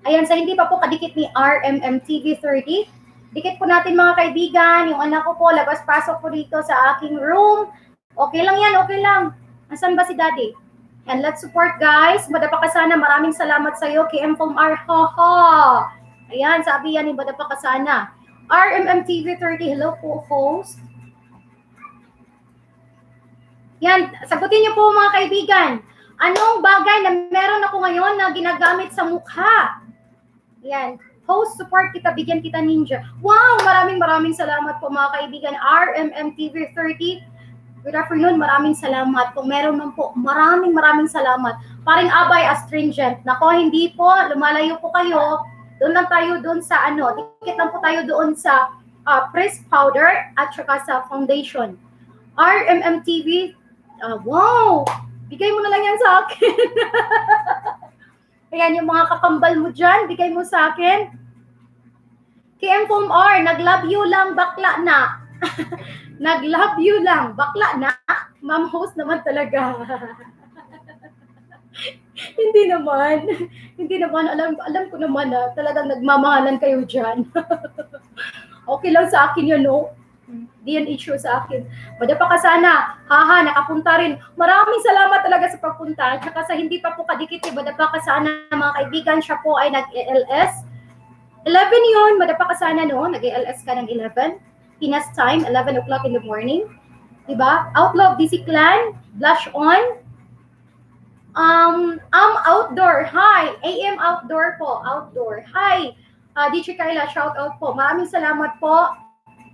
Ayan, sa hindi pa po kadikit ni RMMTV30, dikit po natin mga kaibigan. Yung anak ko po, labas-pasok po dito sa aking room. Okay lang yan, okay lang. Asan ba si daddy? And let's support, guys. Madapa ka sana. Maraming salamat sa iyo, KM Film R. Ha. Ayan, sabi yan ni Madapa ka sana. RMMTV30, hello po, host. Yan, sagutin niyo po mga kaibigan. Anong bagay na meron ako ngayon na ginagamit sa mukha? Yan, host, support kita, bigyan kita ninja. Wow, maraming salamat po mga kaibigan. RMMTV30, good afternoon, maraming salamat. Kung meron man po, maraming salamat. Paring Abay Astringent. Nako, hindi po, lumalayo po kayo. Doon lang tayo doon sa dikit lang po tayo doon sa press powder at saka sa foundation. RMMTV, wow, bigay mo na lang yan sa akin. Ayan, yung mga kakambal mo dyan, bigay mo sa akin. KM Film R, nag-love you lang, bakla na. Nag-love you lang, bakla na. Ma'am host naman talaga. Hindi naman, alam ko naman na talagang nagmamahalan kayo dyan. Okay lang sa akin yun, no? Di yan issue sa akin. Madapa ka sana. Haha, nakapunta rin. Maraming salamat talaga sa pagpunta. Tsaka sa hindi pa po kadikit, madapa ka sana mga kaibigan. Siya po ay nag-ELS. 11 yun, madapa ka sana, no? Nag-ELS ka ng 11. Pinas time, 11 o'clock in the morning. Diba? Outlaw DC Clan, Blush On. Outdoor. Hi. AM Outdoor po. Outdoor. Hi. DJ Kyla, shout out po. Maraming salamat po.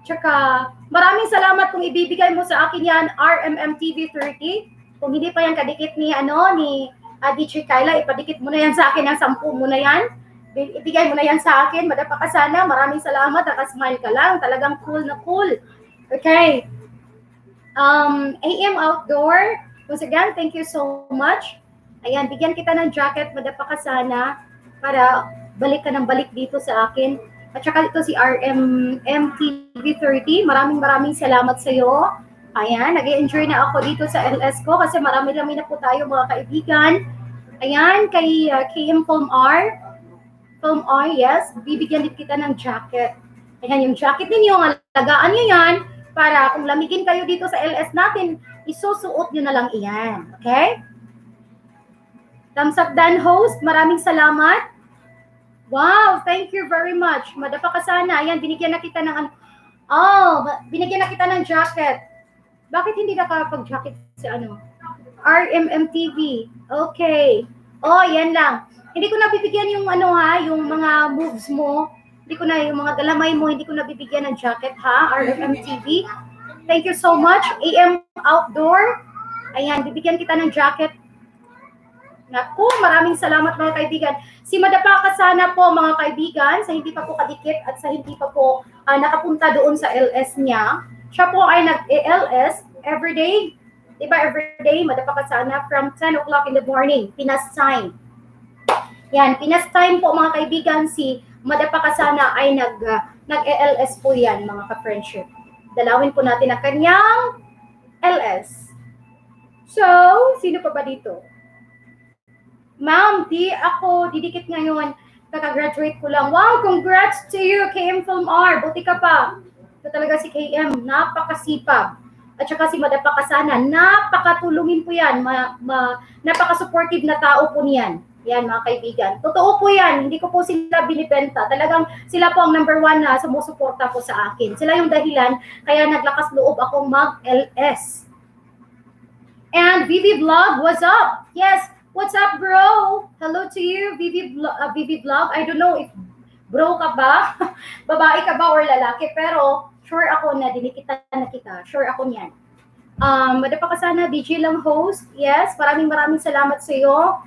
Tsaka, maraming salamat kung ibibigay mo sa akin yan, RMMTV30. Kung hindi pa yan kadikit ni DJ Kyla, ipadikit mo na yan sa akin, ang 10 mo na yan. Ibigay mo na yan sa akin. Madapa ka sana. Maraming salamat. Nakasmile ka lang. Talagang cool na cool. Okay. AM Outdoor. Once again, thank you so much. Ayan, bigyan kita ng jacket, madapa ka sana para balik ka ng balik dito sa akin. At saka ito si RMMTV30. Maraming salamat sa iyo. Ayan, nag-enjoy na ako dito sa LS ko kasi marami na po tayo mga kaibigan. Ayan, kay KM Film R. Film R, yes, bibigyan din kita ng jacket. Ayan, yung jacket ninyo, alagaan nyo yan para kung lamigin kayo dito sa LS natin, isusuot nyo na lang iyan. Okay? Thumbs up Dan host, maraming salamat. Wow, thank you very much. Madapa ka sana. Ayan, binigyan na kita ng binigyan na kita ng jacket. Bakit hindi nakapag-jacket sa RMMTV. Okay. Oh, yan lang. Hindi ko nabibigyan yung yung mga moves mo. Hindi ko na yung mga galamay mo, hindi ko nabibigyan ng jacket RMMTV. Thank you so much. AM Outdoor. Ayan, bibigyan kita ng jacket. Naku, maraming salamat mga kaibigan. Si Madapa ka sana po mga kaibigan, sa hindi pa po kadikit at sa hindi pa po nakapunta doon sa LS niya. Siya po ay nag-LS everyday. Diba everyday, Madapa ka sana from 10 o'clock in the morning, Pinas time. Yan, Pinas time po mga kaibigan, si Madapa ka sana ay nag-LS po yan mga ka-friendship. Dalawin po natin ang kanyang LS. So, sino pa ba dito? Ma'am, di ako didikit ngayon. Kaka-graduate ko lang. Wow, congrats to you, KM Film R. Buti ka pa. Ito talaga si KM. Napakasipag. At saka si Madapa ka sana. Napakatulungin po yan. Napaka-supportive na tao po niyan. Yan, mga kaibigan. Totoo po yan. Hindi ko po sila binibenta. Talagang sila po ang number 1 na sumusuporta po sa akin. Sila yung dahilan. Kaya naglakas loob akong mag-LS. And Vivi Vlog, what's up? Yes. What's up, bro? Hello to you, Vivi Vlog. I don't know if bro ka ba, babae ka ba or lalaki, pero sure ako na dinikitan na kita. Sure ako niyan. Madapa ka sana, DJ lang host. Yes, maraming salamat sa iyo.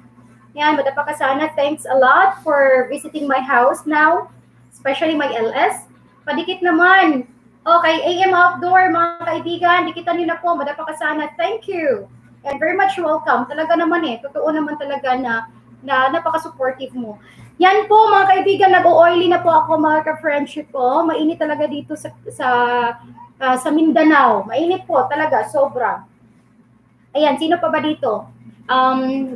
Yan, Madapa ka sana. Thanks a lot for visiting my house now, especially my LS. Padikit naman. Okay, AM Outdoor, mga kaibigan, dikitan niyo na po, madapa ka sana. Thank you. And very much welcome. Talaga naman totoo naman talaga na napaka-supportive mo. Yan po, mga kaibigan, nag-oily na po ako, mga ka-friendship ko. Mainit talaga dito sa Mindanao. Mainit po, talaga, sobra. Ayan, sino pa ba dito?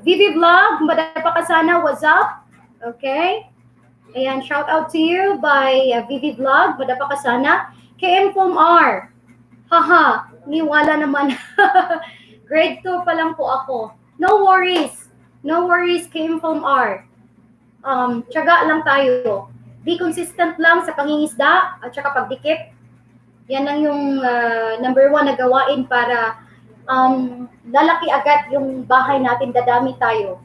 Vivi Vlog, madapa ka sana, what's up? Okay. Ayan, shout out to you by Vivi Vlog, madapa ka sana. KM Foam R. Haha, niwala naman. Grade 2 pa lang po ako. No worries. No worries, KM Foam R. Tiyaga lang tayo. Be consistent lang sa pangingisda at saka pagdikit. Yan lang yung number 1 na gawain para lalaki agad yung bahay natin, dadami tayo.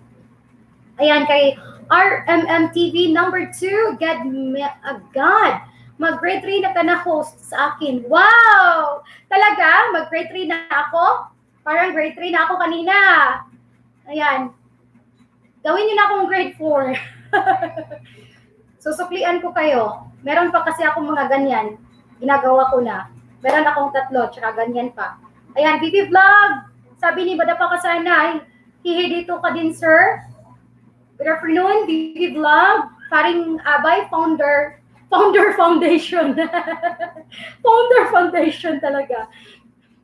Ayan, kay RMM TV number 2, get me agad. Mag-grade 3 na ka na host sa akin. Wow! Talaga? Mag-grade 3 na ako? Parang grade 3 na ako kanina. Ayan. Gawin niyo na akong grade 4. Susuklian ko kayo. Meron pa kasi akong mga ganyan. Ginagawa ko na. Meron akong 3, tsaka ganyan pa. Ayan, Vivi Vlog. Sabi ni Badapa ka sana, hihi dito ka din, sir. Good afternoon, Vivi Vlog. Paring Abay, Founder Foundation. Founder Foundation talaga.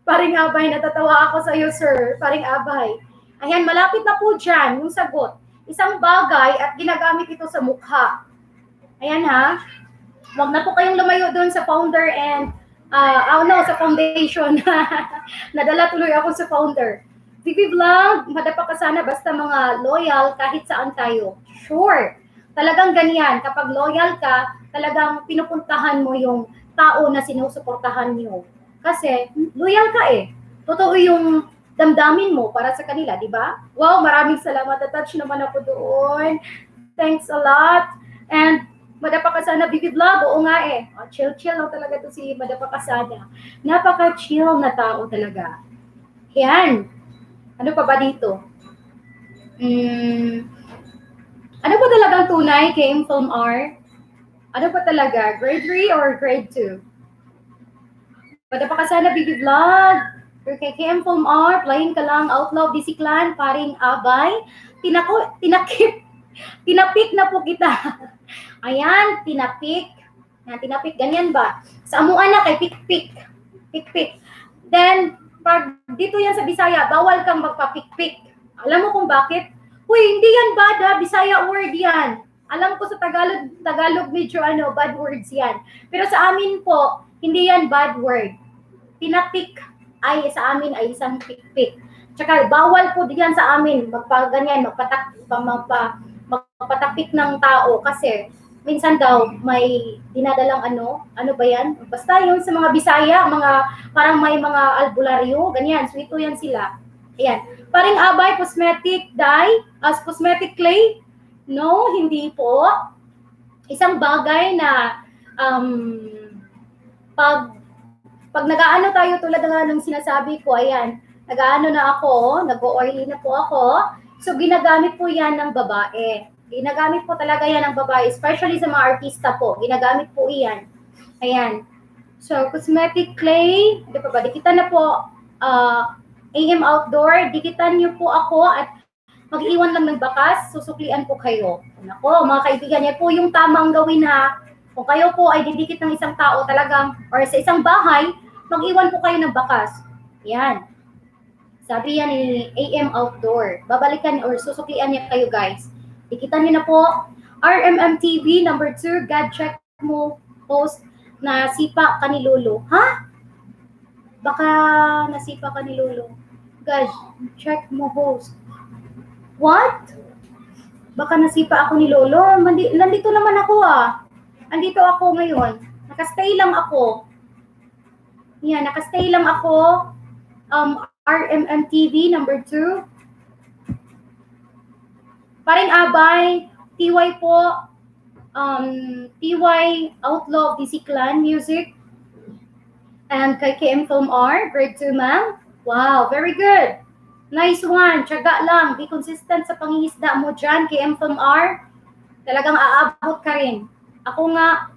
Paring Abay, natatawa ako sa iyo, sir. Paring Abay. Ayan, malapit na po dyan yung sagot. Isang bagay at ginagamit ito sa mukha. Ayan ha. Huwag na po kayong lumayo doon sa founder and sa foundation. Nadala tuloy ako sa founder. Vivi Vlog, madapa ka sana basta mga loyal kahit saan tayo. Sure. Talagang ganyan. Kapag loyal ka, talagang pinupuntahan mo yung tao na sinusuportahan nyo. Kasi loyal ka Totoo yung damdamin mo para sa kanila, di ba? Wow, maraming salamat. Attach naman ako doon. Thanks a lot. And madapa ka sana, Vivi Vlog. Oo nga chill-chill lang talaga to si madapa ka sana. Napaka-chill na tao talaga. Yan. Ano pa ba dito? Ano ba talagang tunay kay Film R? Ano ba talaga? Grade 3 or grade 2? Madapa ka sana, Vivi Vlog. Okay, KM Film R, playing ka lang, Outlaw, DC Clan, paring Abay. Tinapik na po kita. Ayan, tinapik. Yan, tinapik, ganyan ba? Sa amuan na kay pikpik. Pikpik. Then, pag dito yan sa Bisaya, bawal kang magpapikpik. Alam mo kung bakit? Uy, hindi yan bad ha, Bisaya word yan. Alam ko sa Tagalog medyo bad words yan. Pero sa amin po, hindi yan bad word. Tinapik ay sa amin ay isang pikpik. Tsaka bawal po diyan sa amin magpaganyan, magpatapik ng tao kasi minsan daw may dinadalang ano ba yan? Basta yung sa mga Bisaya, parang may mga albularyo, ganyan, sweeto yan sila. Ayan. Paring Abay, cosmetic dye, cosmetic clay? No, hindi po. Isang bagay na pag nag-aano tayo tulad ng sinasabi ko, ayan, nag-aano na ako, nag-oily na po ako, so ginagamit po yan ng babae. Ginagamit po talaga yan ng babae, especially sa mga artista po. Ginagamit po yan. Ayan. So, cosmetic clay, di pa ba? Dikitan na po, AM Outdoor, dikitan niyo po ako at mag-iwan lang ng bakas, susuklian po kayo. Nako, mga kaibigan, yan po yung tamang gawin ha. Kung kayo po ay didikit ng isang tao talagang, or sa isang bahay, mag-iwan po kayo ng bakas. Yan. Sabi yan ni AM Outdoor. Babalikan or susuklian niya kayo guys. Dikitan niyo na po. RMM TV, number 2, God check mo, post na sipa ka ni Lolo. Ha? Baka nasipa ka ni Lolo. God, check mo host. What? Baka nasipa ako ni Lolo. Nandito naman ako Andito ako ngayon. Nakastay lang ako. Yan, nakastay lang ako. RMM TV, number 2. Paring Abay, TY po. TY Outlaw DC Clan Music. And kay KM Film R, grade 2 ma'am. Wow, very good. Nice one. Tiyaga lang. Be consistent sa pangingisda mo dyan, KM Film R. Talagang aabot ka rin. Ako nga,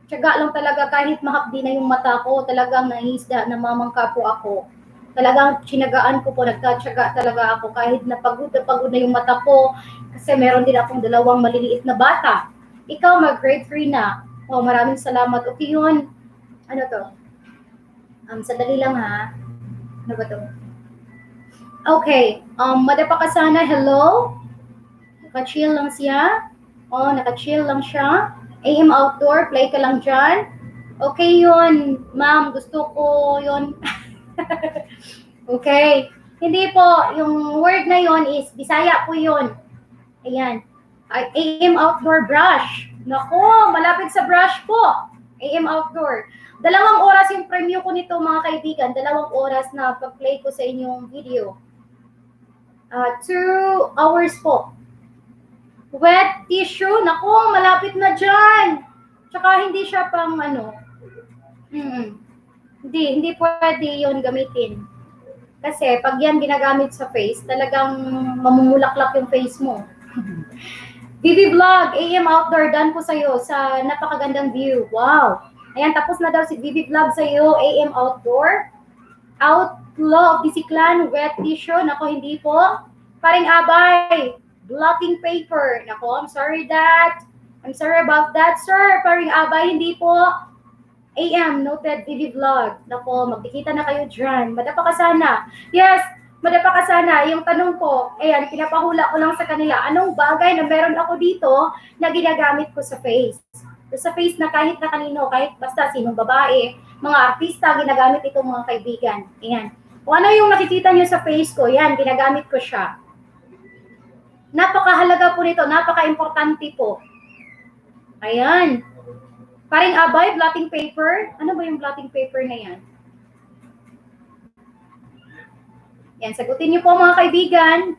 Tiyaga lang talaga kahit mahapdi na yung mata ko, talagang naisda, namamangka po ako. Talagang tsinagaan ko po, nagtatyaga talaga ako kahit napagod na yung mata ko kasi meron din akong dalawang maliliit na bata. Ikaw, mag-grade 3 na. Oh, maraming salamat. Okay yun. Ano to? Sandali lang ha. Ano ba to? Okay. Madapa ka sana. Hello? Naka-chill lang siya. Oh, naka-chill lang siya. AM outdoor, play ka lang dyan. Okay yun, ma'am. Gusto ko yun. Okay. Hindi po, yung word na yun is, Bisaya po yun. Ayan. AM outdoor brush. Nako, malapit sa brush po. AM outdoor. 2 oras yung preview ko nito mga kaibigan. 2 oras na pag-play ko sa inyong video. 2 hours po. Wet tissue. Nako, malapit na dyan. Tsaka hindi siya pang ano. Hindi pwede yun gamitin. Kasi pag yan ginagamit sa face, talagang mamumulaklak yung face mo. Vivi Vlog, AM Outdoor, done po sa'yo sa napakagandang view. Wow! Ayan, tapos na daw si Vivi Vlog sa'yo, AM Outdoor. Outlaw of Bisiklan, wet tissue. Nako, hindi po. Paring Abay, blotting paper. Nako, I'm sorry that. I'm sorry about that, sir. Paring Abay, hindi po. AM, noted, Vivi Vlog. Nako, magkikita na kayo dyan. Madapa ka sana. Yes, madapa ka sana. Yung tanong ko, ayan, pinapahula ko lang sa kanila. Anong bagay na meron ako dito na ginagamit ko sa face? Sa face na kahit na kanino, kahit basta sinong babae, mga artista, ginagamit itong mga kaibigan. Ayan. Kung ano yung nakikita nyo sa face ko, yan, ginagamit ko siya. Napakahalaga po nito, napaka-importante po. Ayan. Paring Abay, blotting paper. Ano ba yung blotting paper na yan? Yan, sagutin niyo po mga kaibigan.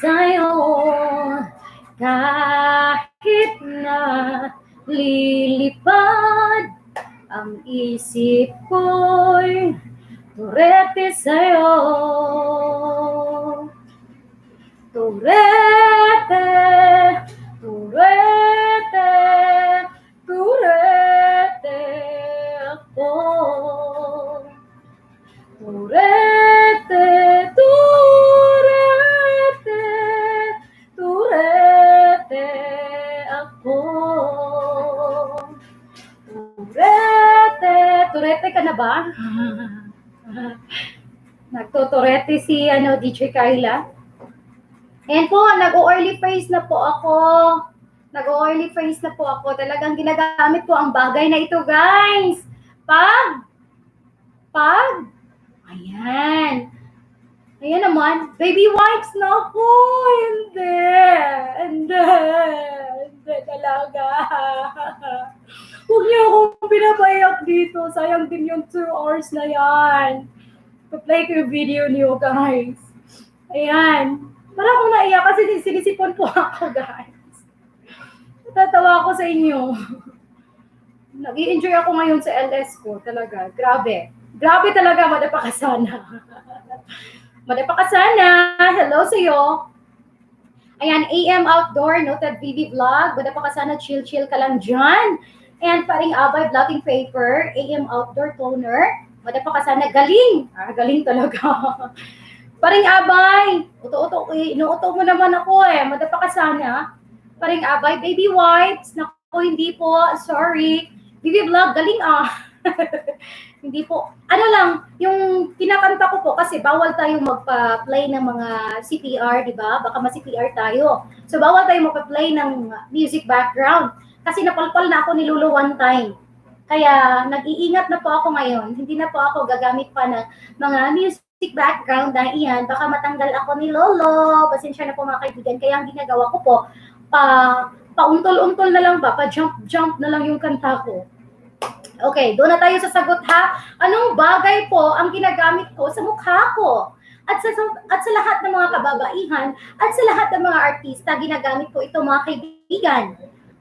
Sa'yo, kahit na lilipad ang isip ko'y turete sa'yo. Turete, turete, turete ako. Turete, turete, turete ako. Turete, turete ka na ba? Nagtuturete si DJ Kyla. Ayan po, nag-oily face na po ako. Nag-oily face na po ako. Talagang ginagamit ko ang bagay na ito, guys. Ayan. Ayan naman. Baby wipes na ako. Hindi talaga. Huwag niyo akong pinapayak dito. Sayang din yung 2 hours na yan. Pa-play ko yung video niyo, guys. Ayan. Parang akong naiyak kasi sinisipon po ako, guys. Natatawa ako sa inyo. Nag-i-enjoy ako ngayon sa LS ko. Talaga. Grabe. Grabe talaga. Madapa ka sana. Madapa ka sana. Hello sa'yo. Ayan, AM Outdoor, noted Vivi Vlog. Madapa ka sana. Chill ka lang dyan. And paring Abay, blotting paper. AM Outdoor toner. Madapa ka sana. Galing. Galing talaga. Paring Abay, inuuto mo naman ako eh. Madapa ka sana. Paring Abay, baby wipes. Naku, hindi po. Sorry. Vivi Vlog, galing ah. Hindi po. Ano lang, yung kinakanta ko po kasi bawal tayong magpa-play ng mga CPR, di ba? Baka ma-CPR tayo. So bawal tayong magpa-play ng music background. Kasi napalpal na ako ni Lulu one time. Kaya nag-iingat na po ako ngayon. Hindi na po ako gagamit pa ng mga music background na iyan, baka matanggal ako ni Lolo. Pasensya na po mga kaibigan. Kaya ang ginagawa ko po, pauntol-untol na lang ba? Pa-jump na lang yung kanta ko. Okay, doon na tayo sa sagot ha. Anong bagay po ang ginagamit ko sa mukha ko? At sa lahat ng mga kababaihan, at sa lahat ng mga artista, ginagamit ko ito mga kaibigan.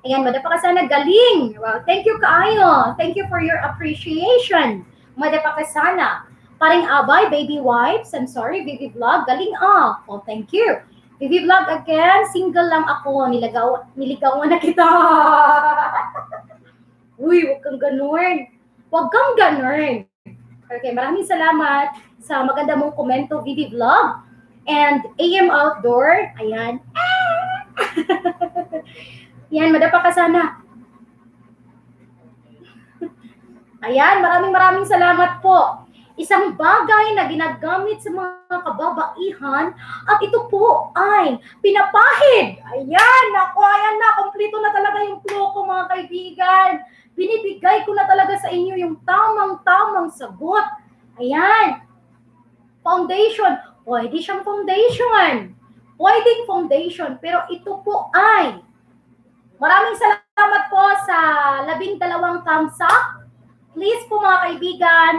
Ayan, madapa ka sana, galing. Well, thank you kaayo. Thank you for your appreciation. Madapa ka sana. Paring Abay, baby wipes. I'm sorry, Vivi Vlog. Galing ah. Oh, thank you. Vivi Vlog again. Single lang ako. Niligawan na kita. Uy, huwag kang ganun. Huwag kang ganun. Okay, maraming salamat sa maganda mong komento, Vivi Vlog. And AM Outdoor, ayan. Yan, madapa ka sana. Ayan, maraming salamat po. Isang bagay na ginagamit sa mga kababaihan at ito po ay pinapahid. Ayan, ako, ayan na, kompleto na talaga yung clue ko mga kaibigan. Binibigay ko na talaga sa inyo yung tamang-tamang sagot. Ayan, foundation. Pwede siyang foundation. Pwedeng foundation, pero ito po ay maraming salamat po sa 12 thumbs up. Please po mga kaibigan,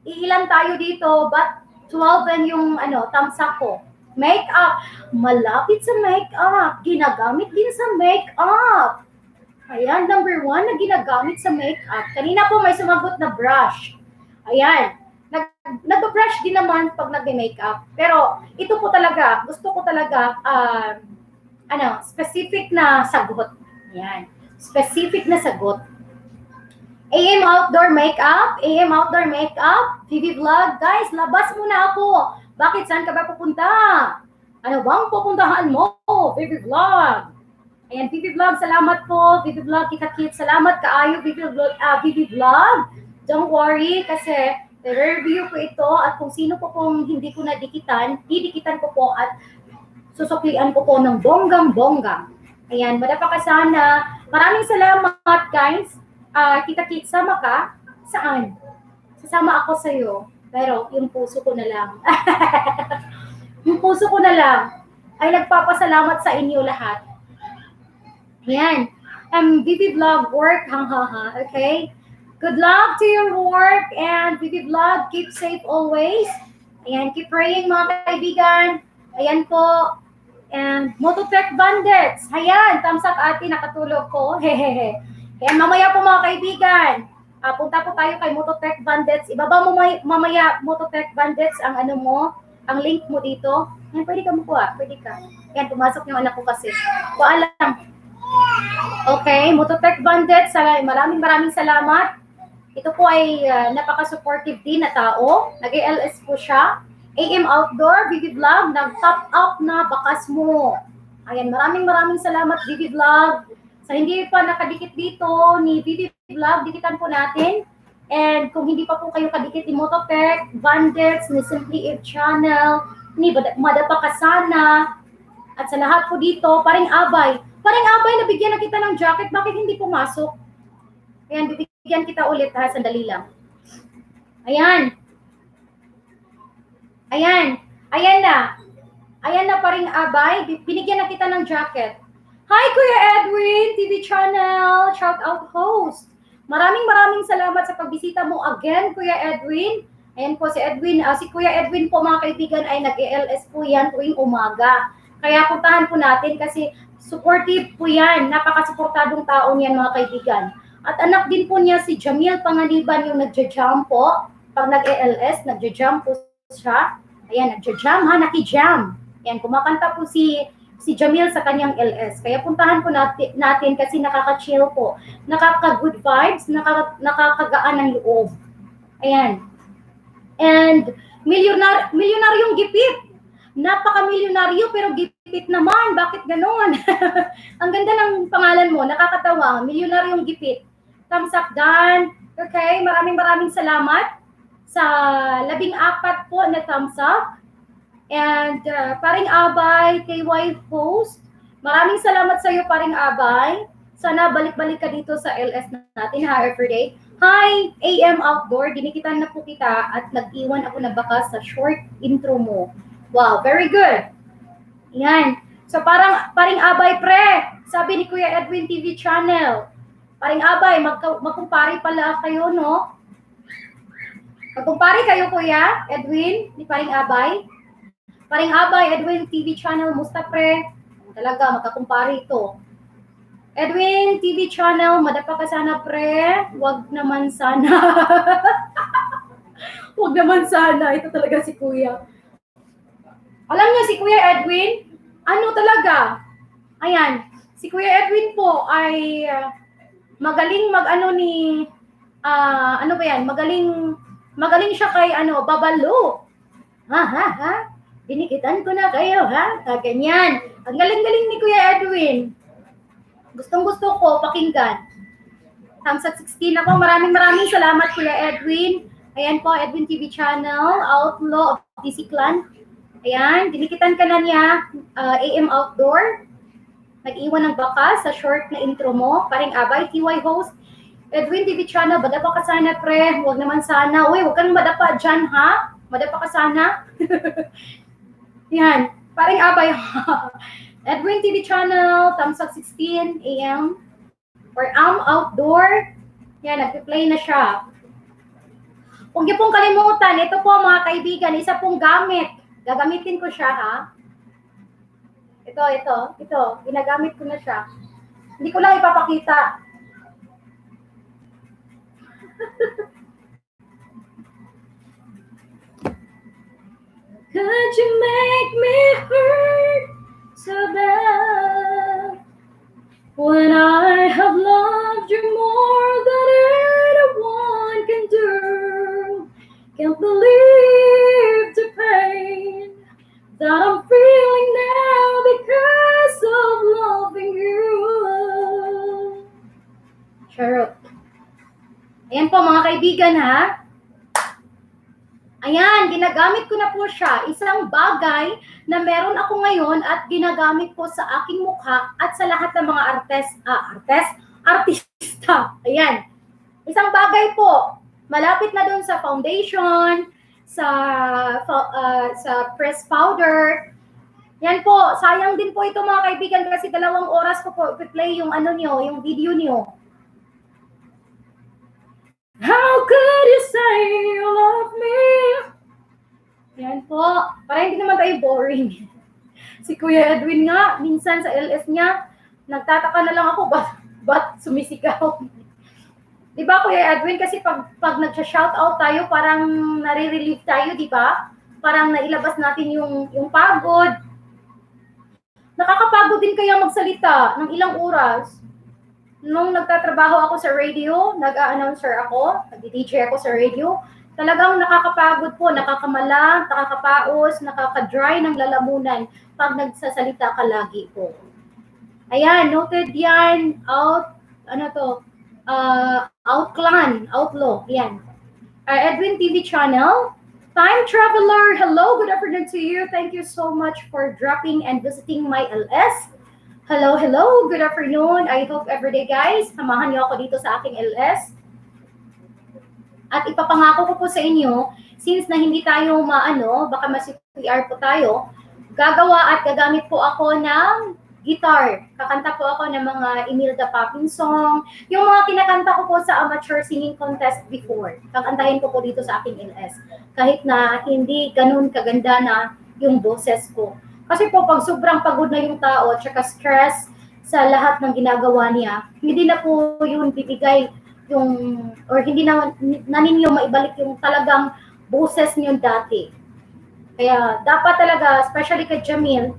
iilan tayo dito, but 12 yung thumbs up ko. Makeup, malapit sa makeup, ginagamit din sa makeup. Ayan, number 1 na ginagamit sa makeup. Kanina po may sumagot na brush. Ayan, nag-brush din naman pag nag-makeup. Pero ito po talaga, gusto ko talaga, specific na sagot. Ayan, specific na sagot. AM Outdoor Makeup, Vivi Vlog. Guys, labas muna ako. Bakit? Saan ka ba pupunta? Ano bang pupuntahan mo? Vivi Vlog. Ayan, Vivi Vlog, salamat po. Vivi Vlog, Kit, salamat kaayo, Vivi Vlog. Don't worry, kasi i-review ko ito at kung sino po pong hindi ko nadikitan, didikitan ko po at susuklian ko po ng bonggang-bonggang. Ayan, madapa ka sana. Maraming salamat, guys. Kita-kit, sama ka? Saan? Sasama ako sa'yo. Pero yung puso ko na lang. Yung puso ko na lang ay nagpapasalamat sa inyo lahat. Ayan. Vivi Vlog, work, ha. Okay? Good luck to your work and Vivi Vlog, keep safe always. Ayan, keep praying mga kaibigan. Ayan po. And Mototech Bandits. Ayan, thumbs up ate, nakatulog ko. Hehehe. Kaya mamaya po mga kaibigan, punta po tayo kay Mototech Bandits. Ibaba mo mamaya Mototech Bandits ang ang link mo dito. Yan, pwede ka makuha, pwede ka. Yan, pumasok yung anak ko kasi. Paalam. Okay, Mototech Bandits, maraming salamat. Ito po ay napaka-supportive din na tao. Nag-LS po siya. AM Outdoor, Vivi Vlog, nag-top up na bakas mo. Ayan, maraming salamat, Vivi Vlog. Sa hindi pa nakadikit dito ni Vivi Vlog, dikitan po natin. And kung hindi pa po kayo kadikit ni Mototech, Bandits, ni Simply Eve Channel, ni Madapa Kasana, at sa lahat po dito, Paring Abay, nabigyan na kita ng jacket, bakit hindi pumasok? Ayan, bibigyan kita ulit ha, sandali lang. Ayan. Ayan na Paring Abay, binigyan na kita ng jacket. Hi, Kuya Edwin, TV channel, shout out host. Maraming salamat sa pagbisita mo again, Kuya Edwin. Ayan po si Edwin, si Kuya Edwin po mga kaibigan ay nag-ELS po yan tuwing umaga. Kaya puntahan po natin kasi supportive po yan, napaka-suportadong tao niyan mga kaibigan. At anak din po niya si Jamil Panganiban yung nagja-jam po. Pag nag-ELS, nagja-jam po siya. Ayan, nagja-jam ha, naki-jam. Ayan, kumakanta po si Jamil sa kanyang LS. Kaya puntahan po natin kasi nakaka-chill po. Nakaka-good vibes, nakakagaan ng loob. Ayan. And milyonaryong gipit. Napaka-milyonaryo pero gipit naman. Bakit ganoon? Ang ganda ng pangalan mo. Nakakatawa. Milyonaryong gipit. Thumbs up, Dan. Okay, maraming salamat sa 14 po na thumbs up. And Paring Abay, KY Post, maraming salamat sa iyo Paring Abay. Sana balik-balik ka dito sa LS natin ha, everyday. Hi, AM Outdoor, dinikitan na po kita at nag-iwan ako na bakas sa short intro mo. Wow, very good. Yan. So Paring Abay pre, sabi ni Kuya Edwin TV channel. Paring Abay, magkumpare pala kayo, no? Magkumpare kayo Kuya Edwin ni Paring Abay. Paring Abay, Edwin TV channel, musta pre? Talaga, magkakumpare ito. Edwin TV channel, madapa ka sana pre. Wag naman sana. Wag naman sana. Ito talaga si Kuya. Alam niyo si Kuya Edwin, ano talaga? Ayan, si Kuya Edwin po ay magaling mag-ano ni, ano ba yan, magaling siya kay Babalo. Ha? Binikitan ko na kayo, ha? Ganyan. Ang galing-galing ni Kuya Edwin. Gustong-gusto ko pakinggan. Thumbs up 16 ako. Maraming salamat, Kuya Edwin. Ayan po, Edwin TV channel, Outlaw of DC Clan. Ayan, dinikitan ka na niya, AM Outdoor. Nag-iwan ng baka sa short na intro mo. Paring Abay, TY host. Edwin TV channel, madapa ka sana, pre. Huwag naman sana. Uy, huwag kang madapa dyan, ha? Madapa ka sana. Yan, paring Abay. Edwin TV channel, thumbs up 16 AM. Or Outdoor. Yan, nag-play na siya. Huwag niyo pong kalimutan, ito po mga kaibigan, isa pong gamit. Gagamitin ko siya, ha? Ito. Ginagamit ko na siya. Hindi ko lang ipapakita. Could you make me hurt so bad when I have loved you more than anyone can do? Can't believe the pain that I'm feeling now because of loving you. Charot. Ayan po mga kaibigan, ha? Ayan, ginagamit ko na po siya. Isang bagay na meron ako ngayon at ginagamit ko sa aking mukha at sa lahat ng mga artista. Ayan. Isang bagay po. Malapit na doon sa foundation, sa press powder. Yan po, sayang din po ito mga kaibigan kasi 2 oras ko po i-play yung yung video niyo. How could you say you love me? Yan po. Para hindi naman tayo boring. Si Kuya Edwin nga, minsan sa LS niya, nagtataka na lang ako, ba't sumisigaw? Di ba, Kuya Edwin? Kasi pag nag-shoutout tayo, parang nare-relieve tayo, di ba? Parang nailabas natin yung pagod. Nakakapagod din kaya magsalita ng ilang oras. Nung nagtatrabaho ako sa radio, nag-a-announcer ako, nag-DJ ako sa radio, talagang nakakapagod po, nakakamala, nakakapaos, nakaka-dry ng lalamunan pag nagsasalita ka lagi po. Ayan, noted yan, Outlaw, yan. Edwin TV channel, Time Traveler, hello, good afternoon to you. Thank you so much for dropping and visiting my LS. Hello, good afternoon. I hope everyday guys, samahan niyo ako dito sa aking LS. At ipapangako ko po sa inyo, since na hindi tayo baka mas-PR po tayo, gagawa at gagamit po ako ng guitar. Kakanta po ako ng mga Imelda Papin song, yung mga kinakanta ko po sa amateur singing contest before. Kakantahin ko po dito sa aking LS. Kahit na hindi ganun kaganda na yung boses ko. Kasi po, pag sobrang pagod na yung tao, tsaka stress sa lahat ng ginagawa niya, hindi na po yun bibigay or hindi na ninyo maibalik yung talagang boses niyo dati. Kaya dapat talaga, especially kay Jamil,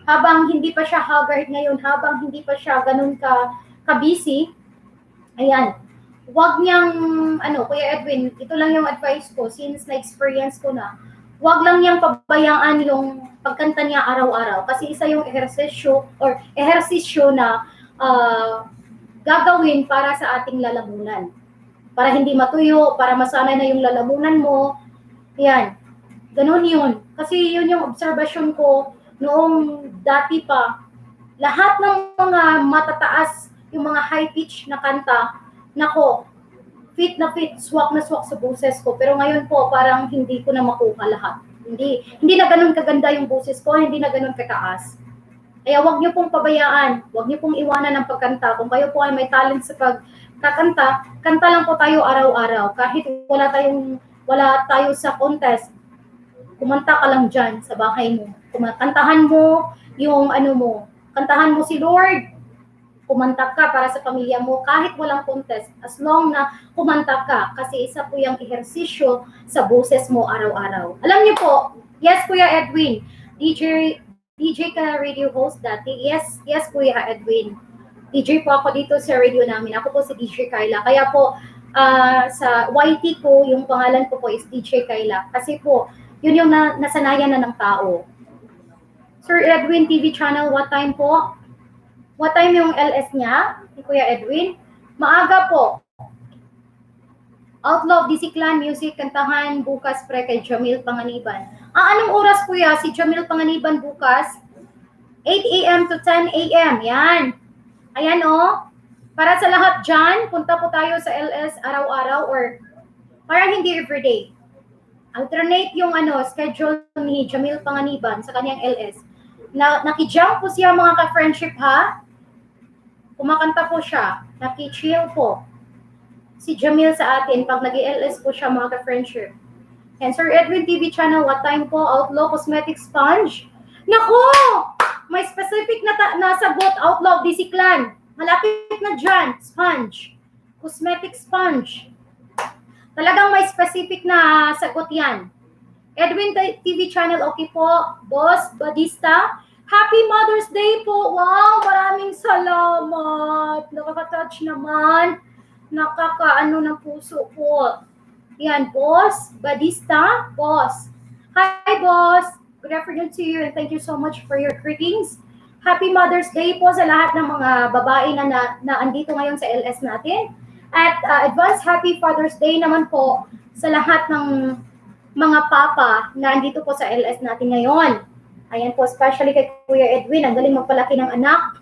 habang hindi pa siya haggard ngayon, habang hindi pa siya ganun ka-busy, ayan, wag niyang, Kuya Edwin, ito lang yung advice ko, since na-experience ko na, wag lang niyang pabayaan yung pagkanta niya araw-araw kasi isa yung ehersisyo na gagawin para sa ating lalamunan. Para hindi matuyo, para masanay na yung lalamunan mo. Yan. Ganun yun. Kasi yun yung obserbasyon ko noong dati pa. Lahat ng mga matataas, yung mga high-pitch na kanta, nako, fit na fit, swak na swak sa boses ko. Pero ngayon po, parang hindi ko na makuha lahat. Hindi na ganun kaganda yung boses ko, hindi na ganun kataas. Kaya wag niyo pong pabayaan, wag niyo pong iwanan ng pagkanta. Kung kayo po ay may talent sa pagkakanta, kanta lang po tayo araw-araw. Kahit wala tayo sa contest, kumanta ka lang dyan sa bahay mo. Kantahan mo yung kantahan mo si Lord, kumanta ka para sa pamilya mo kahit walang contest, as long na kumanta ka kasi isa po yung ehersisyo sa boses mo araw-araw. Alam niyo po, yes Kuya Edwin, DJ ka radio host dati. Yes Kuya Edwin. DJ po ako dito sa radio namin. Ako po si DJ Kyla. Kaya po, sa YT ko, yung pangalan ko po is DJ Kyla. Kasi po, yun yung nasanayan na ng tao. Sir Edwin TV channel, what time po? What time yung LS niya? Ni Kuya Edwin? Maaga po. Outlaw, DC Clan, music, kantahan, bukas pre kay Jamil Panganiban. Anong oras kuya si Jamil Panganiban bukas? 8 a.m. to 10 a.m. Yan. Ayan o. Para sa lahat dyan, punta po tayo sa LS araw-araw or parang hindi everyday. Alternate yung schedule ni Jamil Panganiban sa kanyang LS. Nakijump po siya mga ka-friendship ha. Kumakanta po siya. Nakichill po. Si Jamil sa atin pag nag-LS po siya mga ka-friendship. And Sir Edwin TV channel, what time po? Outlaw Cosmetic Sponge. Nako! May specific na sagot, Outlaw DC Clan. Malapit na dyan, sponge. Cosmetic sponge. Talagang may specific na sagot yan. Edwin TV channel, okay po. Boss Badista, Happy Mother's Day po. Wow, maraming salamat. Nakaka-touch naman. Nakaka-ano ng puso po. Yan, Boss Badista. Boss. Hi, Boss. Good afternoon to you and thank you so much for your greetings. Happy Mother's Day po sa lahat ng mga babae na andito ngayon sa LS natin. At advance Happy Father's Day naman po sa lahat ng mga papa na andito po sa LS natin ngayon. Ayan po, especially kay Kuya Edwin, ang galing magpalaki ng anak.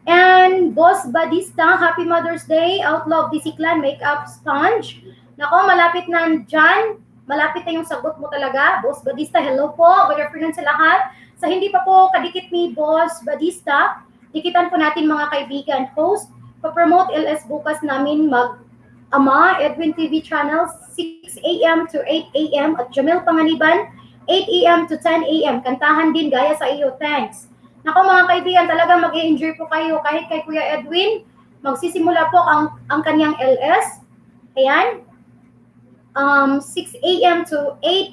And Boss Badista, Happy Mother's Day, Outlaw DC Clan, Makeup Sponge. Nako, malapit na dyan. Malapit na yung sagot mo talaga. Boss Badista, hello po. Good afternoon sa lahat. Sa hindi pa po kadikit ni Boss Badista, dikitan po natin mga kaibigan. Host, pa-promote LS bukas namin mag-ama, Edwin TV channel, 6 a.m. to 8 a.m. at Jamil Panganiban, 8 a.m. to 10 a.m. Kantahan din gaya sa iyo. Thanks. Nako mga kaibigan, talaga mag-enjoy po kayo kahit kay Kuya Edwin. Magsisimula po ang kanyang LS. Ayan. 6 a.m. to 8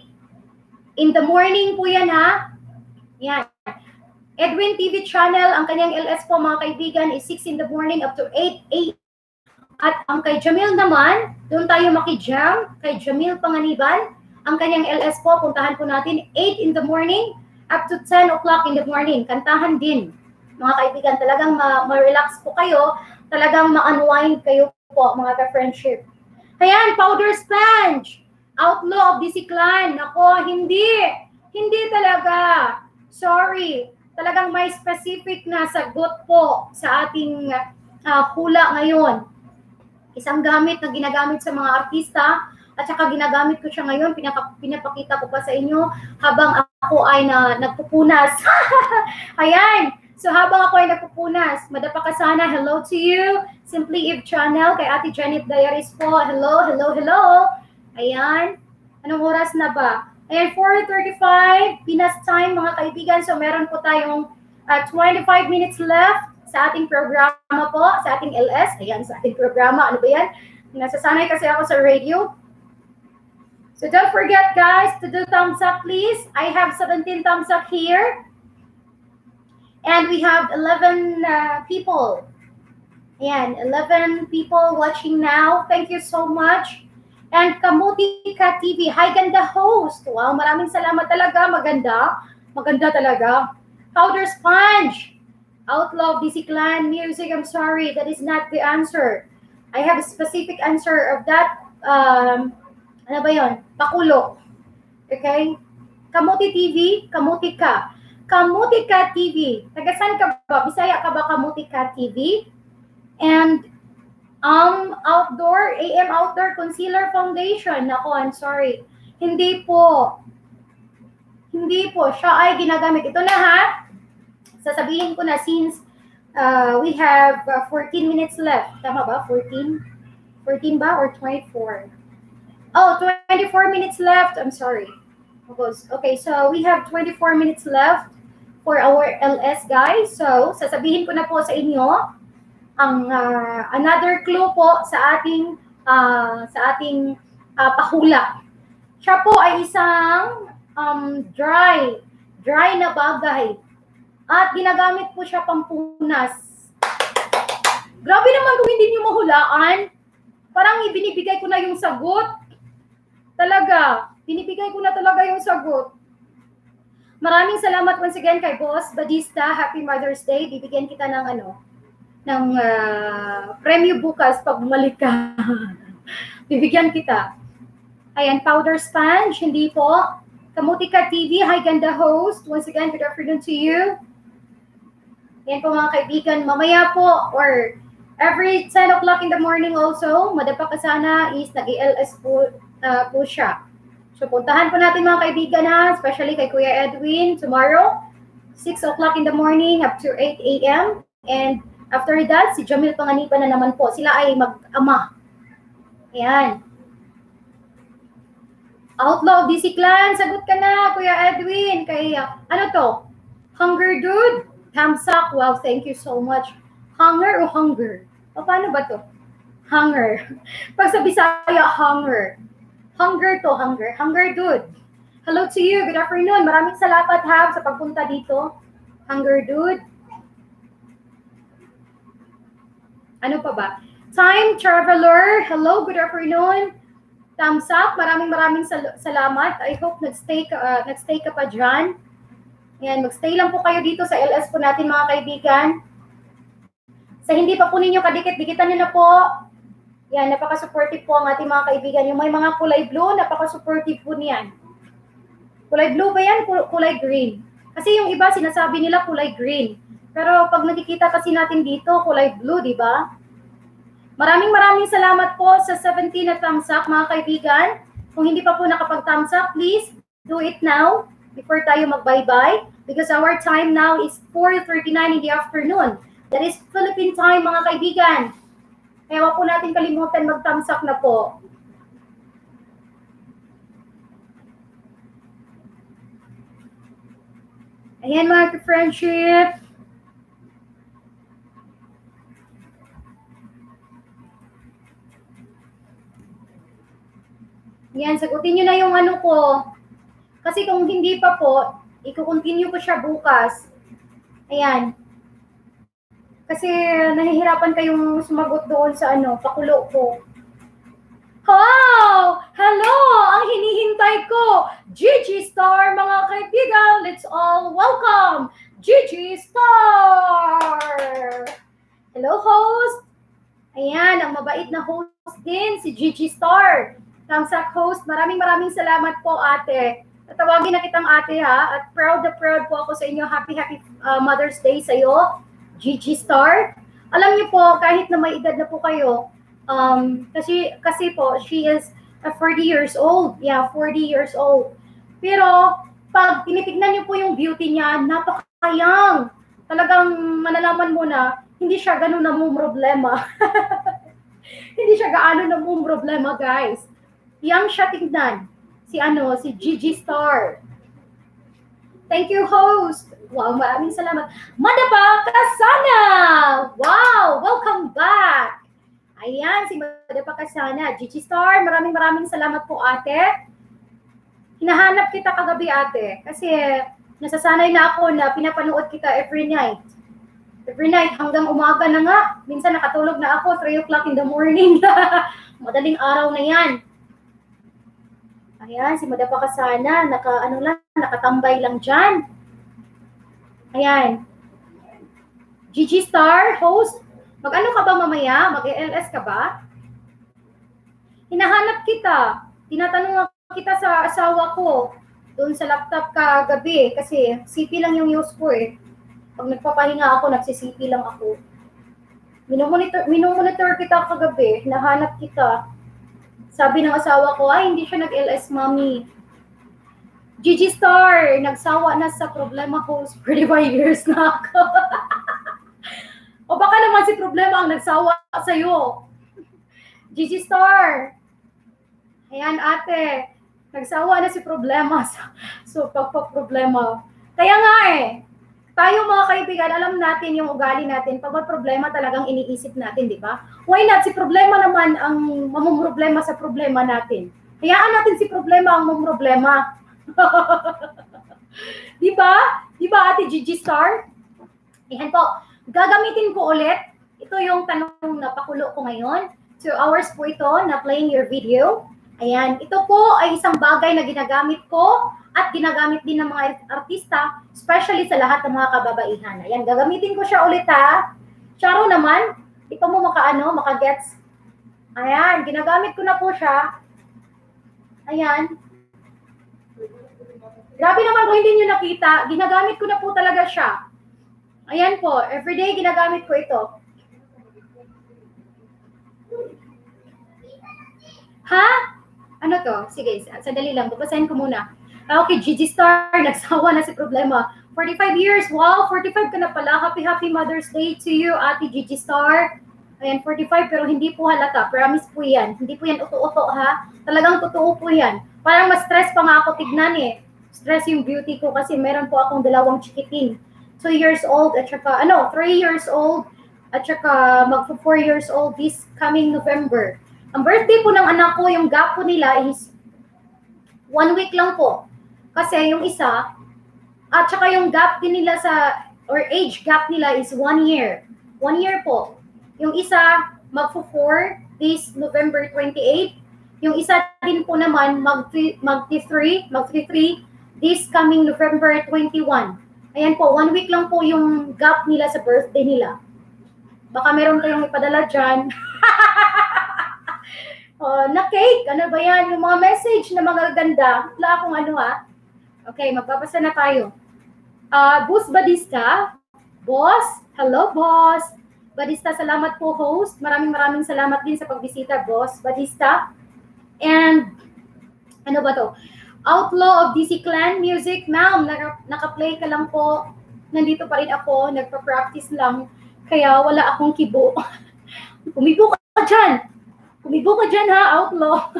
in the morning po yan ha. Yan. Edwin TV channel, ang kanyang LS po mga kaibigan is 6 in the morning up to 8 a.m. At ang kay Jamil naman, doon tayo makijam. Kay Jamil Panganiban, ang kanyang LS po, puntahan po natin 8 in the morning up to 10 o'clock in the morning. Kantahan din. Mga kaibigan, talagang ma-relax po kayo. Talagang ma-unwind kayo po mga ka-friendship. Ayan, powder sponge. Outlaw of DC Clan. Ako, hindi. Hindi talaga. Sorry. Talagang may specific na sagot po sa ating hula ngayon. Isang gamit na ginagamit sa mga artista at saka ginagamit ko siya ngayon. Pinapakita ko pa sa inyo habang ako ay nagpupunas. Ayan. So habang ako ay nagpupunas, madapa ka sana, hello to you. Simply Eve channel, kay Ate Janet Diaries po. Hello, hello, hello. Ayan. Anong oras na ba? Ayan, 4:35 Pinas time mga kaibigan. So meron po tayong 25 minutes left sa ating programa po, sa ating LS. Ayan, sa ating programa. Ano ba yan? Nasasanay kasi ako sa radio. So don't forget guys to do thumbs up please. I have 17 thumbs up here. And we have 11 people. Ayan, 11 people watching now. Thank you so much. And Kamuti Ka TV. Hi, ganda host. Wow, maraming salamat talaga. Maganda. Maganda talaga. Powder Sponge. Outlaw DC Clan Music. I'm sorry, that is not the answer. I have a specific answer of that. Ano ba yun? Pakulo. Okay? Kamuti TV. Kamuti Ka. Kamuti Ka TV. Tagasan ka ba? Bisaya ka ba Kamuti Ka TV? And Outdoor, AM Outdoor Concealer Foundation. Nako, I'm sorry. Hindi po. Hindi po. Siya ay ginagamit. Ito na ha. Sasabihin ko na since we have 14 minutes left. Tama ba? 14? 14 ba? Or 24? Oh, 24 minutes left. I'm sorry. Okay, so we have 24 minutes left for our LS guys. So, sasabihin ko na po sa inyo ang another clue po sa ating pahula. Siya po ay isang dry na bagay at ginagamit po siya pampunas. Grabe naman kung hindi niyo mahulaan. Parang ibinibigay ko na yung sagot. Talaga, binibigay ko na talaga yung sagot. Maraming salamat once again kay Boss Badista. Happy Mother's Day. Bibigyan kita ng premyo bukas pag bumalik ka. Bibigyan kita. Ayan, Powder Sponge, hindi po. Kamutika TV, hi ganda host. Once again, good afternoon to you. Yan po mga kaibigan, mamaya po or every 10 o'clock in the morning also, madapa ka sana is nag-ELS po siya. So puntahan po natin mga kaibigan ha, especially kay Kuya Edwin tomorrow, 6 o'clock in the morning up to 8 a.m. And after that, si Jamil Panganiban na naman po. Sila ay mag-ama. Ayan. Outlaw DC Clan, sagot ka na, Kuya Edwin. Kay, ano to? Hunger Dude? Tamsak, wow, thank you so much. Hunger o hunger? O, paano ba to? Hunger. Pag sa Bisaya, hunger. Hunger to, hunger. Hunger Dude. Hello to you, good afternoon. Maraming salamat ha sa pagpunta dito. Hunger Dude. Ano pa ba? Time Traveler, hello, good afternoon. Thumbs up, maraming salamat. I hope nagstay ka pa dyan. Yan, magstay lang po kayo dito sa LS po natin mga kaibigan. Sa hindi pa po ninyo kadikit-dikitan nyo na po. Yan, napaka-supportive po ang ating mga kaibigan. Yung may mga kulay blue, napaka-supportive po niyan. Kulay blue ba yan? Kulay green. Kasi yung iba sinasabi nila kulay green. Pero pag nakikita kasi natin dito, kulay blue, di ba? Maraming salamat po sa 17 na thumbs up, mga kaibigan. Kung hindi pa po nakapag-thumbs up, please do it now before tayo mag-bye-bye. Because our time now is 4:39 in the afternoon. That is Philippine time, mga kaibigan. Kaya wag po natin kalimutan mag-thumbs up na po. Ayan mga ka-friendship. Yan, sagutin nyo na yung ano ko. Kasi kung hindi pa po, i-continue ko siya bukas. Ayan. Kasi nahihirapan kayong sumagot doon sa pakulo ko. Oh! Hello! Ang hinihintay ko! Gigi Star, mga kaibigan! Let's all welcome Gigi Star! Hello, host! Ayan, ang mabait na host din, si Gigi Star. Tamsak host, maraming salamat po, ate. Tatawagin na kitang ate ha, at proud po ako sa inyo. Happy Mother's Day sa iyo, Gigi Star. Alam niyo po, kahit na may edad na po kayo, kasi po, she is 40 years old. Yeah, 40 years old. Pero, pag tinitignan niyo po yung beauty niya, napaka-young. Talagang malalaman mo na, hindi siya ganun namumroblema. Hindi siya gaano namumroblema, guys. Young siya tignan. Si Gigi Star. Thank you, host. Wow, maraming salamat. Madapa Kasana! Wow, welcome back. Ayan, si Madapa Kasana. Gigi Star, maraming salamat po, ate. Hinahanap kita kagabi, ate. Kasi nasasanay na ako na pinapanood kita every night. Every night, hanggang umaga na nga. Minsan nakatulog na ako, 3 o'clock in the morning. Madaling araw na yan. Ayan, si Madapa Kasana, nakatambay lang dyan. Ayan. Gigi Star, host, mag-ano ka ba mamaya? Mag-ELS ka ba? Hinahanap kita. Tinatanong kita sa asawa ko doon sa laptop kagabi kasi CP lang yung use ko eh. Pag nagpapahinga ako, nagsi-CP lang ako. Minomonitor kita kagabi, hinahanap kita. Sabi ng asawa ko, ay, hindi siya nag-LS, mommy. Gigi Star, nagsawa na sa problema host. 35 years na ako. O baka naman si problema ang nagsawa sa'yo. Gigi Star. Ayan, ate. Nagsawa na si problema. So, pagpa-problema. Kaya nga tayo mga kaibigan, alam natin yung ugali natin. Pag may problema talagang iniisip natin, di ba? Why not? Si problema naman ang mamumroblema sa problema natin. Hayaan natin si problema ang mamumroblema. Di ba? Di ba, ate Gigi Star? Yan po. Gagamitin ko ulit Ito yung tanong na pakulo ko ngayon. 2 hours po ito na playing your video. Ayan, ito po ay isang bagay na ginagamit ko at ginagamit din ng mga artista, especially sa lahat ng mga kababaihan. Ayan, gagamitin ko siya ulit ha. Charo naman, di pa mo maka-gets. Ayan, ginagamit ko na po siya. Ayan. Grabe naman kung hindi nyo nakita, ginagamit ko na po talaga siya. Ayan po, everyday ginagamit ko ito. Ha? Ano to? Sige, sandali lang. Babasahin ko muna. Okay, Gigi Star, nagsawa na si problema. 45 years. Wow, 45 ka na pala. Happy Mother's Day to you, Ate Gigi Star. Ayan, 45 pero hindi po halata. Promise po yan. Hindi po yan uto-uto ha. Talagang totoo po yan. Parang mas stress pa nga ako tignan eh. Stress yung beauty ko kasi meron po akong dalawang chikiting. 2 years old at saka, 3 years old at saka magpo 4 years old this coming November. Ang birthday po ng anak ko, yung gap po nila is 1 week lang po. Kasi yung isa, at saka yung gap din nila or age gap nila is 1 year. 1 year po. Yung isa, magpo-4 this November 28. Yung isa din po naman, mag-3 this coming November 21. Ayan po, 1 week lang po yung gap nila sa birthday nila. Baka meron kayong ipadala dyan. Na cake, ano ba yan? Yung mga message na mga ganda. Wala akong Okay, magbabasa na tayo. Boss Badista. Boss, hello boss. Badista, salamat po host. Maraming salamat din sa pagbisita, boss Badista. And, ano ba to? Outlaw of DC Clan Music. Ma'am, naka-play ka lang po. Nandito pa rin ako, nagpa-practice lang. Kaya wala akong kibo. Kumibo ka dyan. Kumibo ka dyan ha, Outlaw.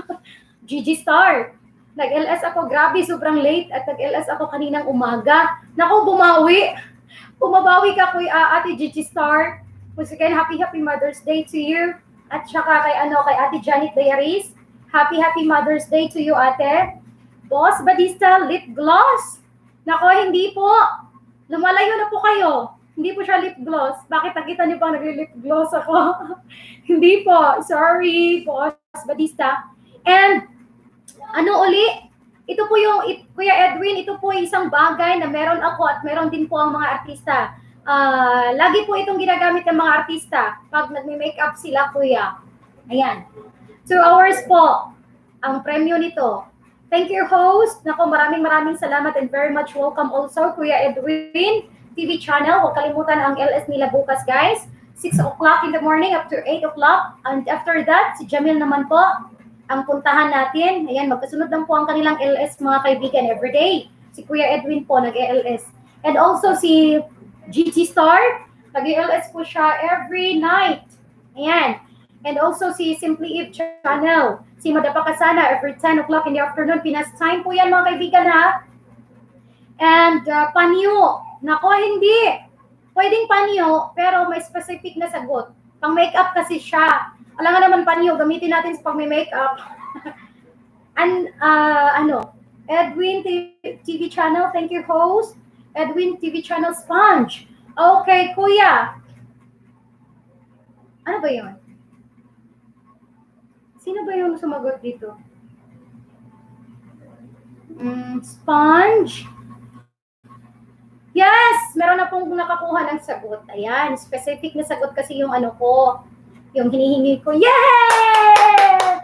Gigi Star. Nag-LS ako, grabe, sobrang late. At nag-LS ako kaninang umaga. Naku, bumawi. Bumabawi ka, Ate Gigi Star. Once again, happy Mother's Day to you. At saka kay Ate Janet Diaries. Happy Mother's Day to you, ate. Boss Badista, lip gloss. Naku, hindi po. Lumalayo na po kayo. Hindi po siya lip gloss. Bakit nakita niyo pa nag-lip gloss ako? Hindi po. Sorry, Boss Badista. And, uli? Ito po yung, Kuya Edwin, ito po isang bagay na meron ako at meron din po ang mga artista. Lagi po itong ginagamit ng mga artista pag nagme-makeup sila, Kuya. Ayan. 2 hours po ang premyo nito. Thank you, host. Nako, maraming salamat and very much welcome also, Kuya Edwin. TV channel. Huwag kalimutan ang LS nila bukas, guys. 6 o'clock in the morning up to 8 o'clock. And after that, si Jamil naman po ang puntahan natin. Ayan, magkasunod lang po ang kanilang LS, mga kaibigan, everyday. Si Kuya Edwin po, nag-LS. And also si GG Star, nag-LS po siya every night. Ayan. And also si Simply Eve channel. Si Madapakasana, every 10 o'clock in the afternoon. Pinas time po yan, mga kaibigan, ha? And panyo. Nako, hindi. Pwedeng panyo, pero may specific na sagot. Pang makeup kasi siya. Alam nga naman panyo, gamitin natin sa pang makeup. And, Edwin TV channel, thank you, host. Edwin TV channel, Sponge. Okay, kuya. Ano ba yun? Sino ba yung sumagot dito? Sponge. Yes! Meron na pong nakakuha ng sagot. Ayan, specific na sagot kasi yung ko, yung hinihingi ko. Yay!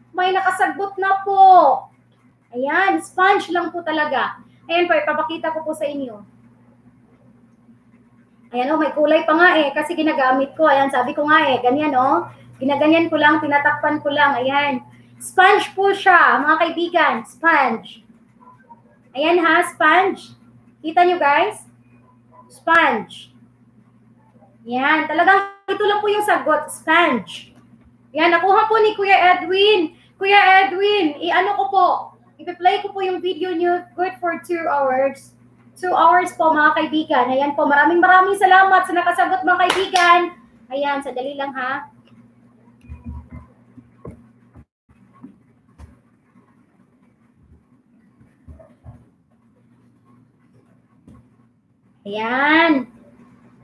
May nakasagot na po. Ayan, sponge lang po talaga. Ayan po, ipapakita ko po sa inyo. Ayan may kulay pa nga kasi ginagamit ko. Ayan, sabi ko nga ganyan ginaganyan ko lang, tinatakpan ko lang. Ayan, sponge po siya, mga kaibigan, sponge. Ayan ha, sponge. Kita nyo guys? Sponge. Yan. Talagang ito lang po yung sagot. Sponge. Yan. Nakuha po ni Kuya Edwin. Kuya Edwin, ko po. Ipi-play ko po yung video nyo. Good for 2 hours. 2 hours po mga kaibigan. Ayan po. Maraming salamat sa nakasagot mga kaibigan. Ayan. Sadali lang ha. Ayan.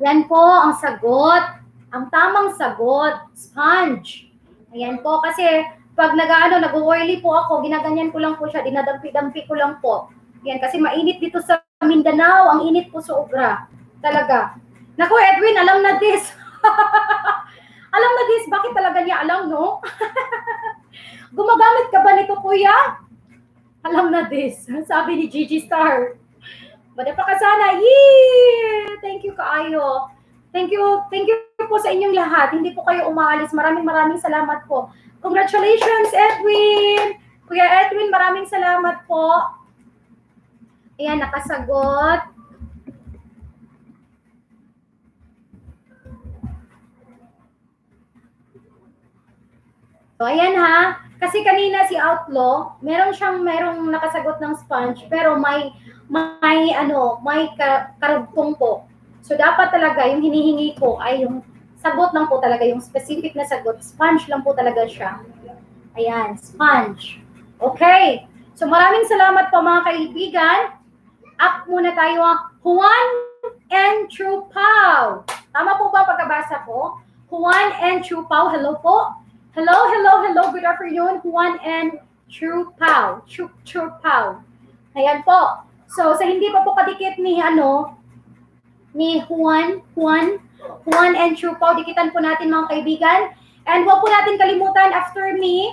Yan po ang sagot. Ang tamang sagot, sponge. Ayan po, kasi pag nag-oily po ako, ginaganyan ko lang po siya, dinadampi-dampi ko lang po. Ayan, kasi mainit dito sa Mindanao, ang init po sobra. Talaga. Naku, Edwin, alam na this. Alam na this, bakit talaga niya alam, no? Gumagamit ka ba nito, kuya? Alam na this, sabi ni Gigi Star. Madapa ka sana. Yee! Thank you, kaayo. Thank you po sa inyong lahat. Hindi po kayo umaalis. Maraming salamat po. Congratulations, Edwin! Kuya Edwin, maraming salamat po. Ayan, nakasagot. So, ayan ha. Kasi kanina si Outlaw, merong nakasagot ng sponge, pero may karugtong po. So, dapat talaga, yung hinihingi ko ay yung sagot lang po talaga, yung specific na sagot. Sponge lang po talaga siya. Ayan, sponge. Okay. So, maraming salamat po mga kaibigan. Up muna tayo. Juan and True Pau. Tama po ba pagkabasa po? Juan and True Pau. Hello po. Hello. Good afternoon, Juan and True Pau. True Pau. Ayan po. So, sa hindi pa po kadikit ni Juan and True Pau, dikitan po natin mga kaibigan. And huwag po natin kalimutan, after me,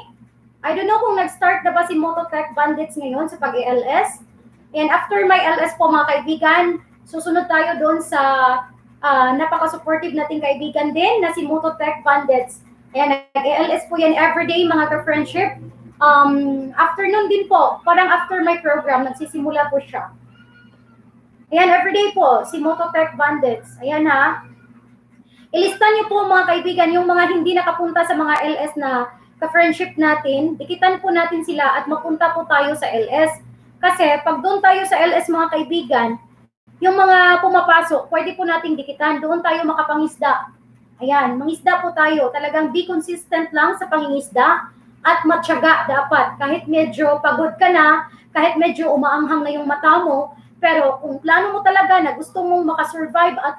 I don't know kung nag-start na ba si Mototech Bandits ngayon sa pag-LS. And after my LS po mga kaibigan, susunod tayo doon sa napaka-supportive nating kaibigan din na si Mototech Bandits. Ayan, nag-LS po yan everyday mga ka-friendship. Afternoon din po, parang after my program, nagsisimula po siya. Ayan, everyday po, si Mototech Bandits. Ayan ha. Ilista niyo po mga kaibigan, yung mga hindi nakapunta sa mga LS na ka-friendship natin, dikitan po natin sila at magpunta po tayo sa LS. Kasi pag doon tayo sa LS mga kaibigan, yung mga pumapasok, pwede po nating dikitan. Doon tayo makapangisda. Ayan, mangisda po tayo. Talagang be consistent lang sa pangingisda at matyaga dapat. Kahit medyo pagod ka na, kahit medyo umaanghang na yung mata mo, pero kung plano mo talaga na gusto mong makasurvive at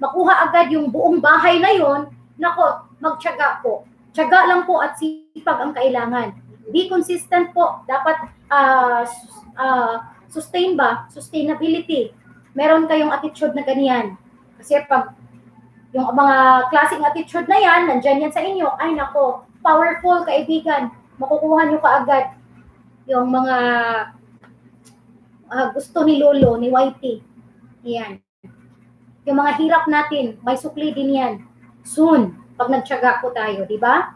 makuha agad yung buong bahay na yon, nako, magtyaga po. Tyaga lang po at sipag ang kailangan. Be consistent po. Dapat sustainability. Meron kayong attitude na ganyan. Kasi pag yung mga klaseng attitude na yan, nandyan yan sa inyo, ay nako, powerful kaibigan. Makukuha nyo kaagad yung mga gusto ni Lolo, ni Whitey. Yan. Yung mga hirap natin, may sukli din yan. Soon, pag nagtyaga po tayo, di ba?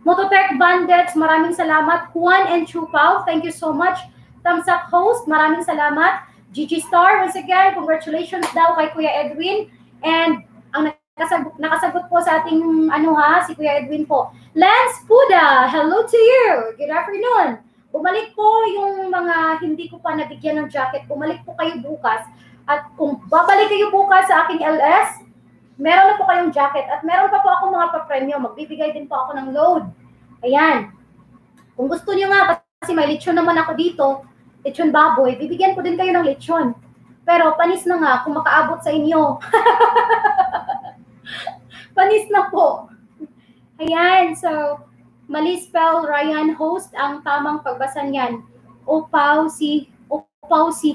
Mototech Bandits, maraming salamat. Juan and True Pau, thank you so much. Thumbs up host, maraming salamat. Gigi Star, once again, congratulations daw kay Kuya Edwin. And ang nakasagot po sa ating si Kuya Edwin po. Lance Puda, hello to you. Good afternoon. Bumalik po yung mga hindi ko pa nabigyan ng jacket. Bumalik po kayo bukas. At kung babalik kayo bukas sa aking LS, meron na po kayong jacket. At meron pa po ako mga pa-premyo. Magbibigay din po ako ng load. Ayan. Kung gusto niyo nga, kasi may lechon naman ako dito, lechon baboy, bibigyan ko din kayo ng lechon. Pero panis na nga kung makaabot sa inyo. Panis na po. Ayan, so, mali spell, Ryan, host, ang tamang pagbasa niyan. Upaw si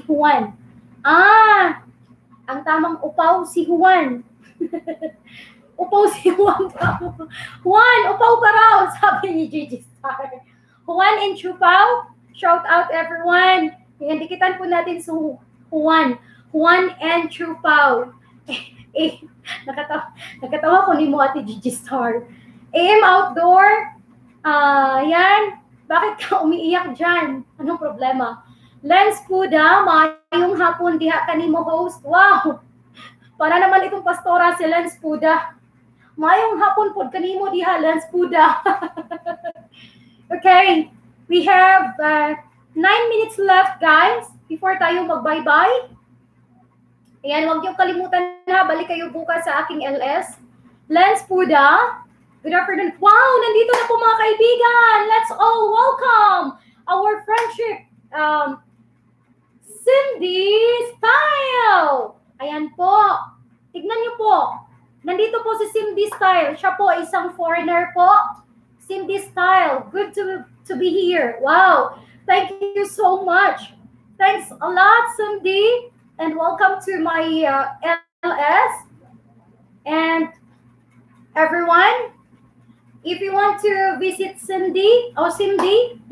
Juan. Ang tamang upaw si Juan. Upaw si Juan. Juan, upaw ka raw, sabi ni Gigi Star. Juan and Chupaw, shout out everyone. Dikitan po natin si Juan. Juan and Chupaw. Nakatawa ko ni mo ate Gigi Star. AM Outdoor, yan. Bakit ka umiiyak dyan? Anong problema? Lance Puda, mayong hapon diha kanimo host. Wow! Para naman itong pastora si Lance Puda. Mayong hapon po kanimo diha, Lance Puda. Okay, we have 9 minutes left, guys, before tayo mag-bye-bye. Ayan, huwag niyong kalimutan na, balik kayo bukas sa aking LS. Lance Puda, good afternoon. Wow, nandito na po mga kaibigan. Let's all welcome our friendship, Cindy Style. Ayan po. Tignan niyo po. Nandito po si Cindy Style. Siya po isang foreigner po. Cindy Style, good to be here. Wow, thank you so much. Thanks a lot, Cindy, and welcome to my LS. And everyone, if you want to visit Cindy,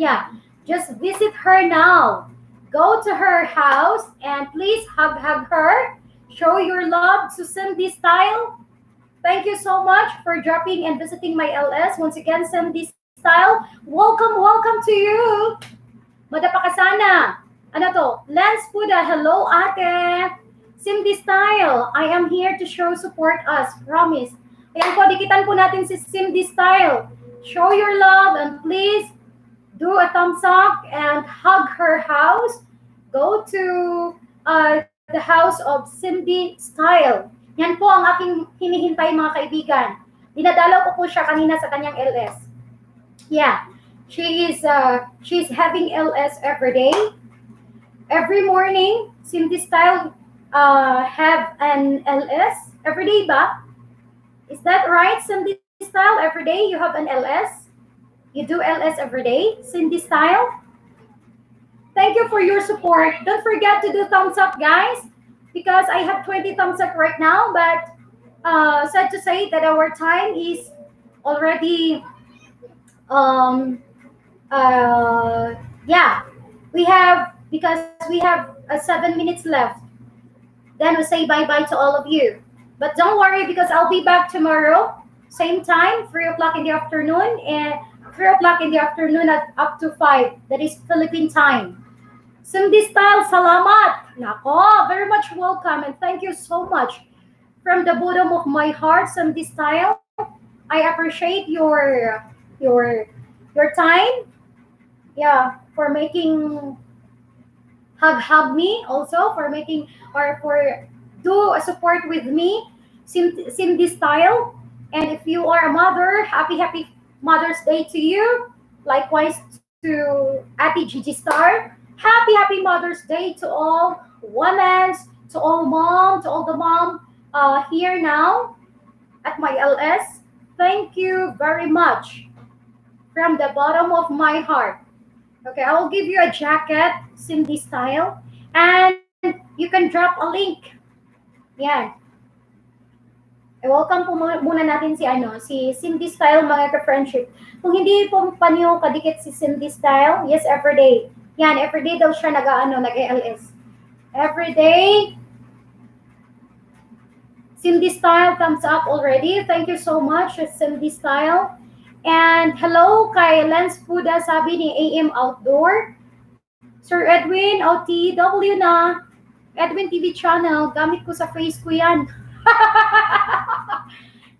yeah, just visit her now. Go to her house and please hug her. Show your love to Cindy Style. Thank you so much for dropping and visiting my LS. Once again, Cindy Style, welcome to you. Madapakasana. Ano to? Lance Puda, hello ate. Cindy Style, I am here to show support us. Promise. Ayan po, dikitan po natin si Cindy Style. Show your love and please do a thumbs up and hug her house. Go to the house of Cindy Style. Yan po ang aking hinihintay mga kaibigan. Dinadalaw ko po siya kanina sa kanyang LS. Yeah, she's having LS every day. Every morning, Cindy Style have an LS every day ba? Is that right, Cindy Style? Every day you have an LS? You do LS every day, Cindy Style? Thank you for your support. Don't forget to do thumbs up, guys, because I have 20 thumbs up right now, but sad to say that our time is already, yeah, because we have 7 minutes left. Then we'll say bye-bye to all of you. But don't worry, because I'll be back tomorrow, same time, 3 o'clock in the afternoon, and 3 o'clock in the afternoon at up to 5. That is Philippine time. Cindy Style, salamat! Nako, very much welcome, and thank you so much. From the bottom of my heart, Cindy Style, I appreciate your time. Yeah, for making hug me, also for making or for do a support with me, Cindy Style. And if you are a mother, happy Mother's Day to you. Likewise to Ate Gigi Star. Happy Mother's Day to all women, to all the mom here now at my LS. Thank you very much from the bottom of my heart. Okay, I will give you a jacket, Cindy Style, and you can drop a link. Yan. Welcome po muna natin si Cindy Style, mga ka-friendship. Kung hindi po pa niyo kadikit si Cindy Style, yes, everyday. Yan, everyday daw siya nag-ALS. Everyday. Cindy Style, thumbs up already. Thank you so much, Cindy Style. And hello kay Lance Puda, sabi ni AM Outdoor. Sir Edwin, OTW na. Edwin TV channel, gamit ko sa face ko yan.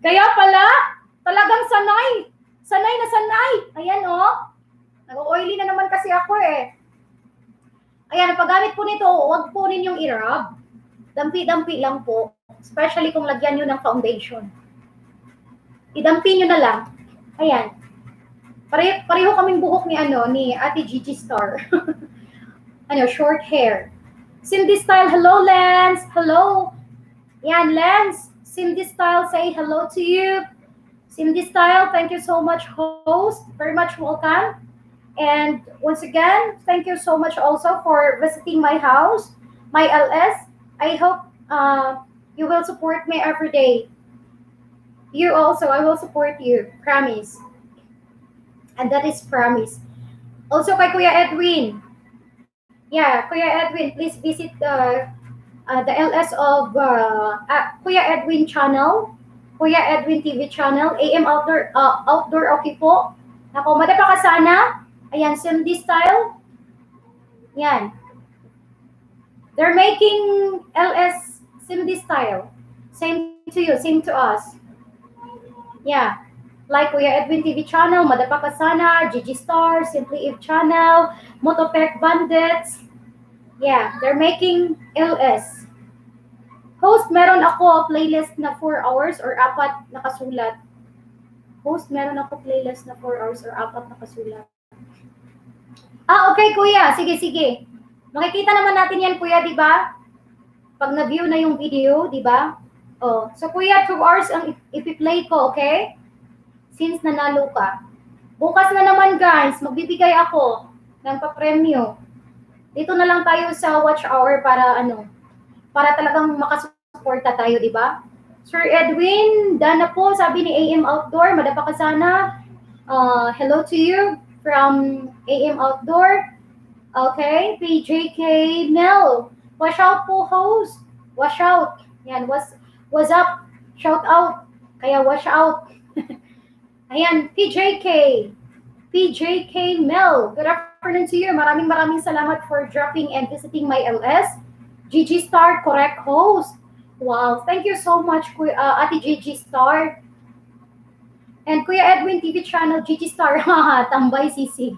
Kaya pala, talagang sanay. Sanay na sanay. Ayan nag-oily na naman kasi ako eh. Ayan, ang paggamit po nito, huwag po ninyong i-rub. Dampi-dampi lang po. Especially kung lagyan nyo ng foundation. Idampi nyo na lang. Ayan. Pareho kaming buhok ni Ate Gigi Star. Short hair. Cindy Style, hello Lance. Hello. Yan, Lance. Cindy Style, say hello to you. Cindy Style, thank you so much, host. Very much welcome. And once again, thank you so much also for visiting my house, my LS. I hope you will support me every day. You also, I will support you. Promise. And that is promise. Also kay Kuya Edwin. Yeah, Kuya Edwin, please visit the LS of Kuya Edwin channel. Kuya Edwin TV channel. AM Outdoor, okay po. Ako, madapa ka sana. Ayan, Cindy Style. Yan. They're making LS Cindy Style. Same to you, same to us. Yeah. Like Kuya Edwin TV channel, Madapa ka sana, Gigi Star, Simply Eve channel, Motopec Bandits. Yeah, they're making LS. Host, meron ako playlist na 4 hours or 4 nakasulat. Host, meron ako playlist na 4 hours or 4 nakasulat. Okay, Kuya. Sige. Makikita naman natin yan, Kuya, di ba? Pag na-view na yung video, di ba? Oh, so kuya, 2 hours ang ipi-play ko, okay? Since nanalo ka. Bukas na naman guys, magbibigay ako ng pa-premyo. Dito na lang tayo sa watch hour para para talagang makasuporta tayo, di ba? Sir Edwin, Dana po, sabi ni AM Outdoor, madapa ka sana. Hello to you from AM Outdoor. Okay, PJK Mel. Watch out po, host. Watch out. Yan, what's up? Shout out. Kaya watch out. Ayan, PJK Mel. Good afternoon to you. Maraming salamat for dropping and visiting my LS. GG Star, correct host. Wow, thank you so much, Ate GG Star. And Kuya Edwin TV channel, GG Star. Tambay sisi.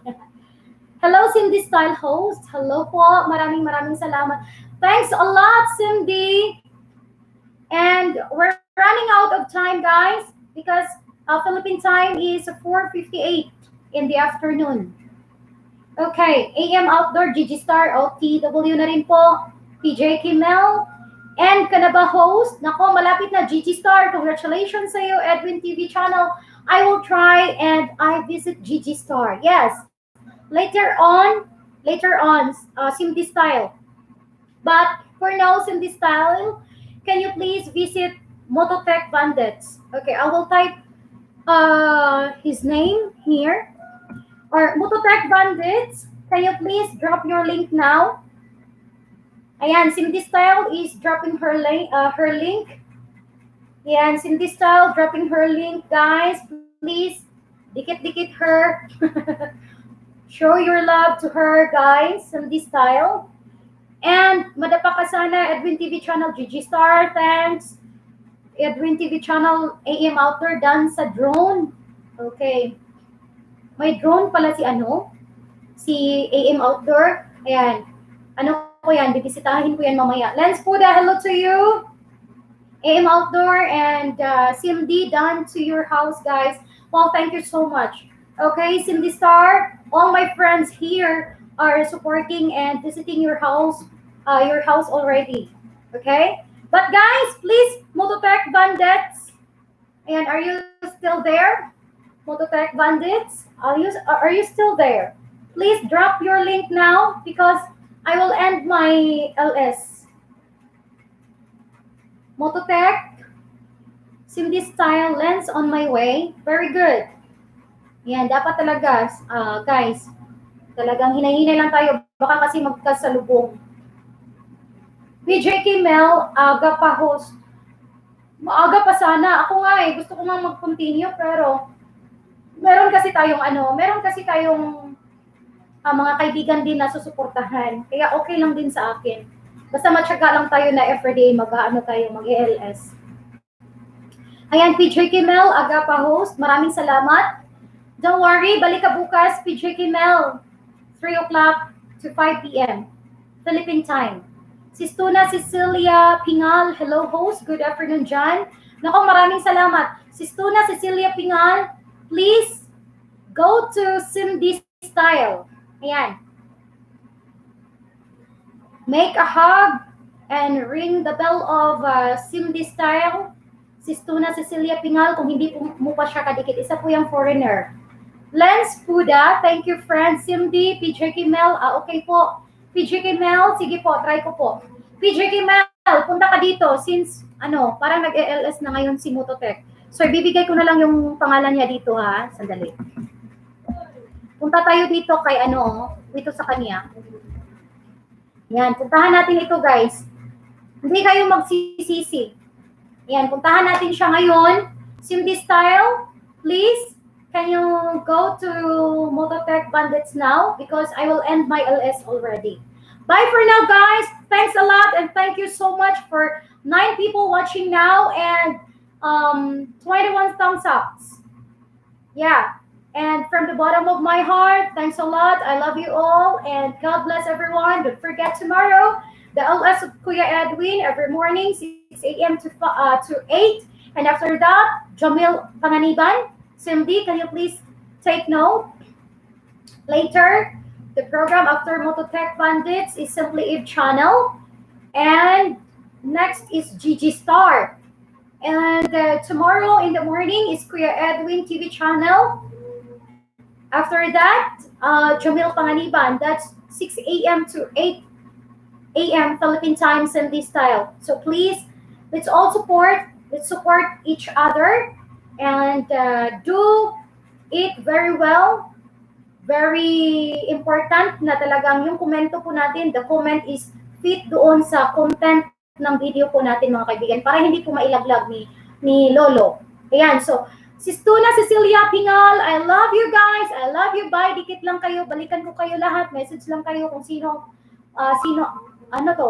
Hello, Cindy Style host. Hello po. Maraming salamat. Thanks a lot, Cindy. And we're running out of time, guys, because Philippine time is 4:58 in the afternoon. Okay, AM Outdoor, GG Star, OTW na rin po, PJ Kimel, and Kanaba host. Nako, malapit na, GG Star. Congratulations sa iyo, Edwin TV channel. I will try and I visit GG Star. Yes, later on, Cindy Style. But for now, Cindy Style, can you please visit Mototech Bandits? Okay, I will type his name here. Or Mototech Bandits, can you please drop your link now? Ayan, Cindy Style is dropping her link. Ayan, Cindy Style dropping her link, guys. Please, dikit her. Show your love to her, guys. Cindy Style. And madapa ka sana, Edwin TV channel, GG Star, thanks. Edwin TV channel, AM Outdoor, done sa drone. Okay. May drone pala si AM Outdoor. Ayan. Ano ko yan? Bibisitahin ko yan mamaya. Lens Puda, hello to you. AM Outdoor and CMD, done to your house, guys. Well, thank you so much. Okay, Cindy Star, all my friends here are supporting and visiting your house already. Okay? But guys, please, Mototech Bandits. And are you still there? Mototech Bandits, are you still there? Please drop your link now because I will end my LS. Mototech, Cindy Style, lens on my way. Very good. Yan, dapat talaga, guys, talagang hinay-hinay lang tayo. Baka kasi magkasalubong. PJ Mel, aga pa host. Maaga pa sana. Ako nga gusto ko nga mag-continue pero meron kasi tayong mga kaibigan din na susuportahan. Kaya okay lang din sa akin. Basta matyaga lang tayo na everyday mag-ELS. Ayan, PJ Kimel, aga pa host. Maraming salamat. Don't worry, balik ka bukas, PJ Kimel. 3 o'clock to 5 p.m. Philippine time. Sistuna Cecilia Pingal, hello host. Good afternoon, John. Nako, maraming salamat. Sistuna Cecilia Pingal, please go to Cindy Style. Ayan. Make a hug and ring the bell of Cindy Style. Sistuna Cecilia Pingal, kung hindi mo pa siya kadikit, isa po yung foreigner. Lens Puda, thank you friend. Cindy, PJ Kimel, okay po. PJ Kimel, sige po, try ko po. PJ Kimel, punta ka dito since parang nag-ELS na ngayon si Mototech. So, ibibigay ko na lang yung pangalan niya dito ha. Sandali. Punta tayo dito kay dito sa kanya. Yan, puntahan natin ito guys. Hindi kayo magsisisi. Yan, puntahan natin siya ngayon. Cindy Style, please, can you go to Mototech Bandits now? Because I will end my LS already. Bye for now, guys. Thanks a lot and thank you so much for 9 people watching now and 21 thumbs ups. Yeah. And from the bottom of my heart, thanks a lot. I love you all and God bless everyone. Don't forget tomorrow, the LS of Kuya Edwin every morning, 6 a.m. to 8. And after that, Jamil Panganiban. Cindy, can you please take note? Later, the program after Mototech Bandits is Simply Eve channel. And next is GG Star. And tomorrow in the morning is Kuya Edwin TV channel. After that, Jamil Panganiban. That's 6 a.m. to 8 a.m. Philippine time, Sunday style. So please, let's all support. Let's support each other and do it very well. Very important na talagang yung komento po natin, the comment is fit doon sa content ng video po natin mga kaibigan para hindi po mailaglag ni Lolo. Ayan, so Sis Tuna Cecilia Pingal, I love you guys. I love you. Bye. Dikit lang kayo. Balikan ko kayo lahat. Message lang kayo kung sino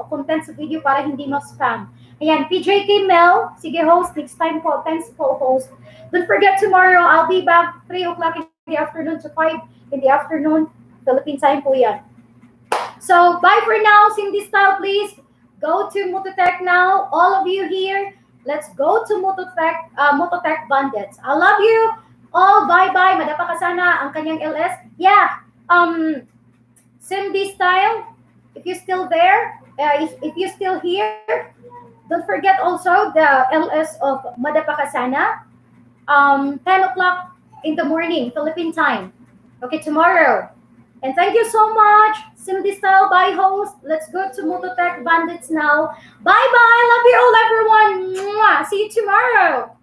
content sa video para hindi ma-spam. Ayan, PJK Mel. Sige, host. Next time po. Thanks po, host. Don't forget tomorrow, I'll be back 3 o'clock in the afternoon to 5 in the afternoon. Philippine time po yan. So, bye for now. Cindy style, please. Go to Mototech now. All of you here, let's go to Mototech Bandits. I love you all. Bye-bye. Madapa ka sana ang kanyang LS. Yeah. Cindy style, if you're still there, if you're still here, don't forget also the LS of Madapa ka sana. 10 o'clock in the morning, Philippine time. Okay, tomorrow. And thank you so much. Cindy style, bye host. Let's go to Mototech Bandits now. Bye-bye. Love you all, everyone. Mwah. See you tomorrow.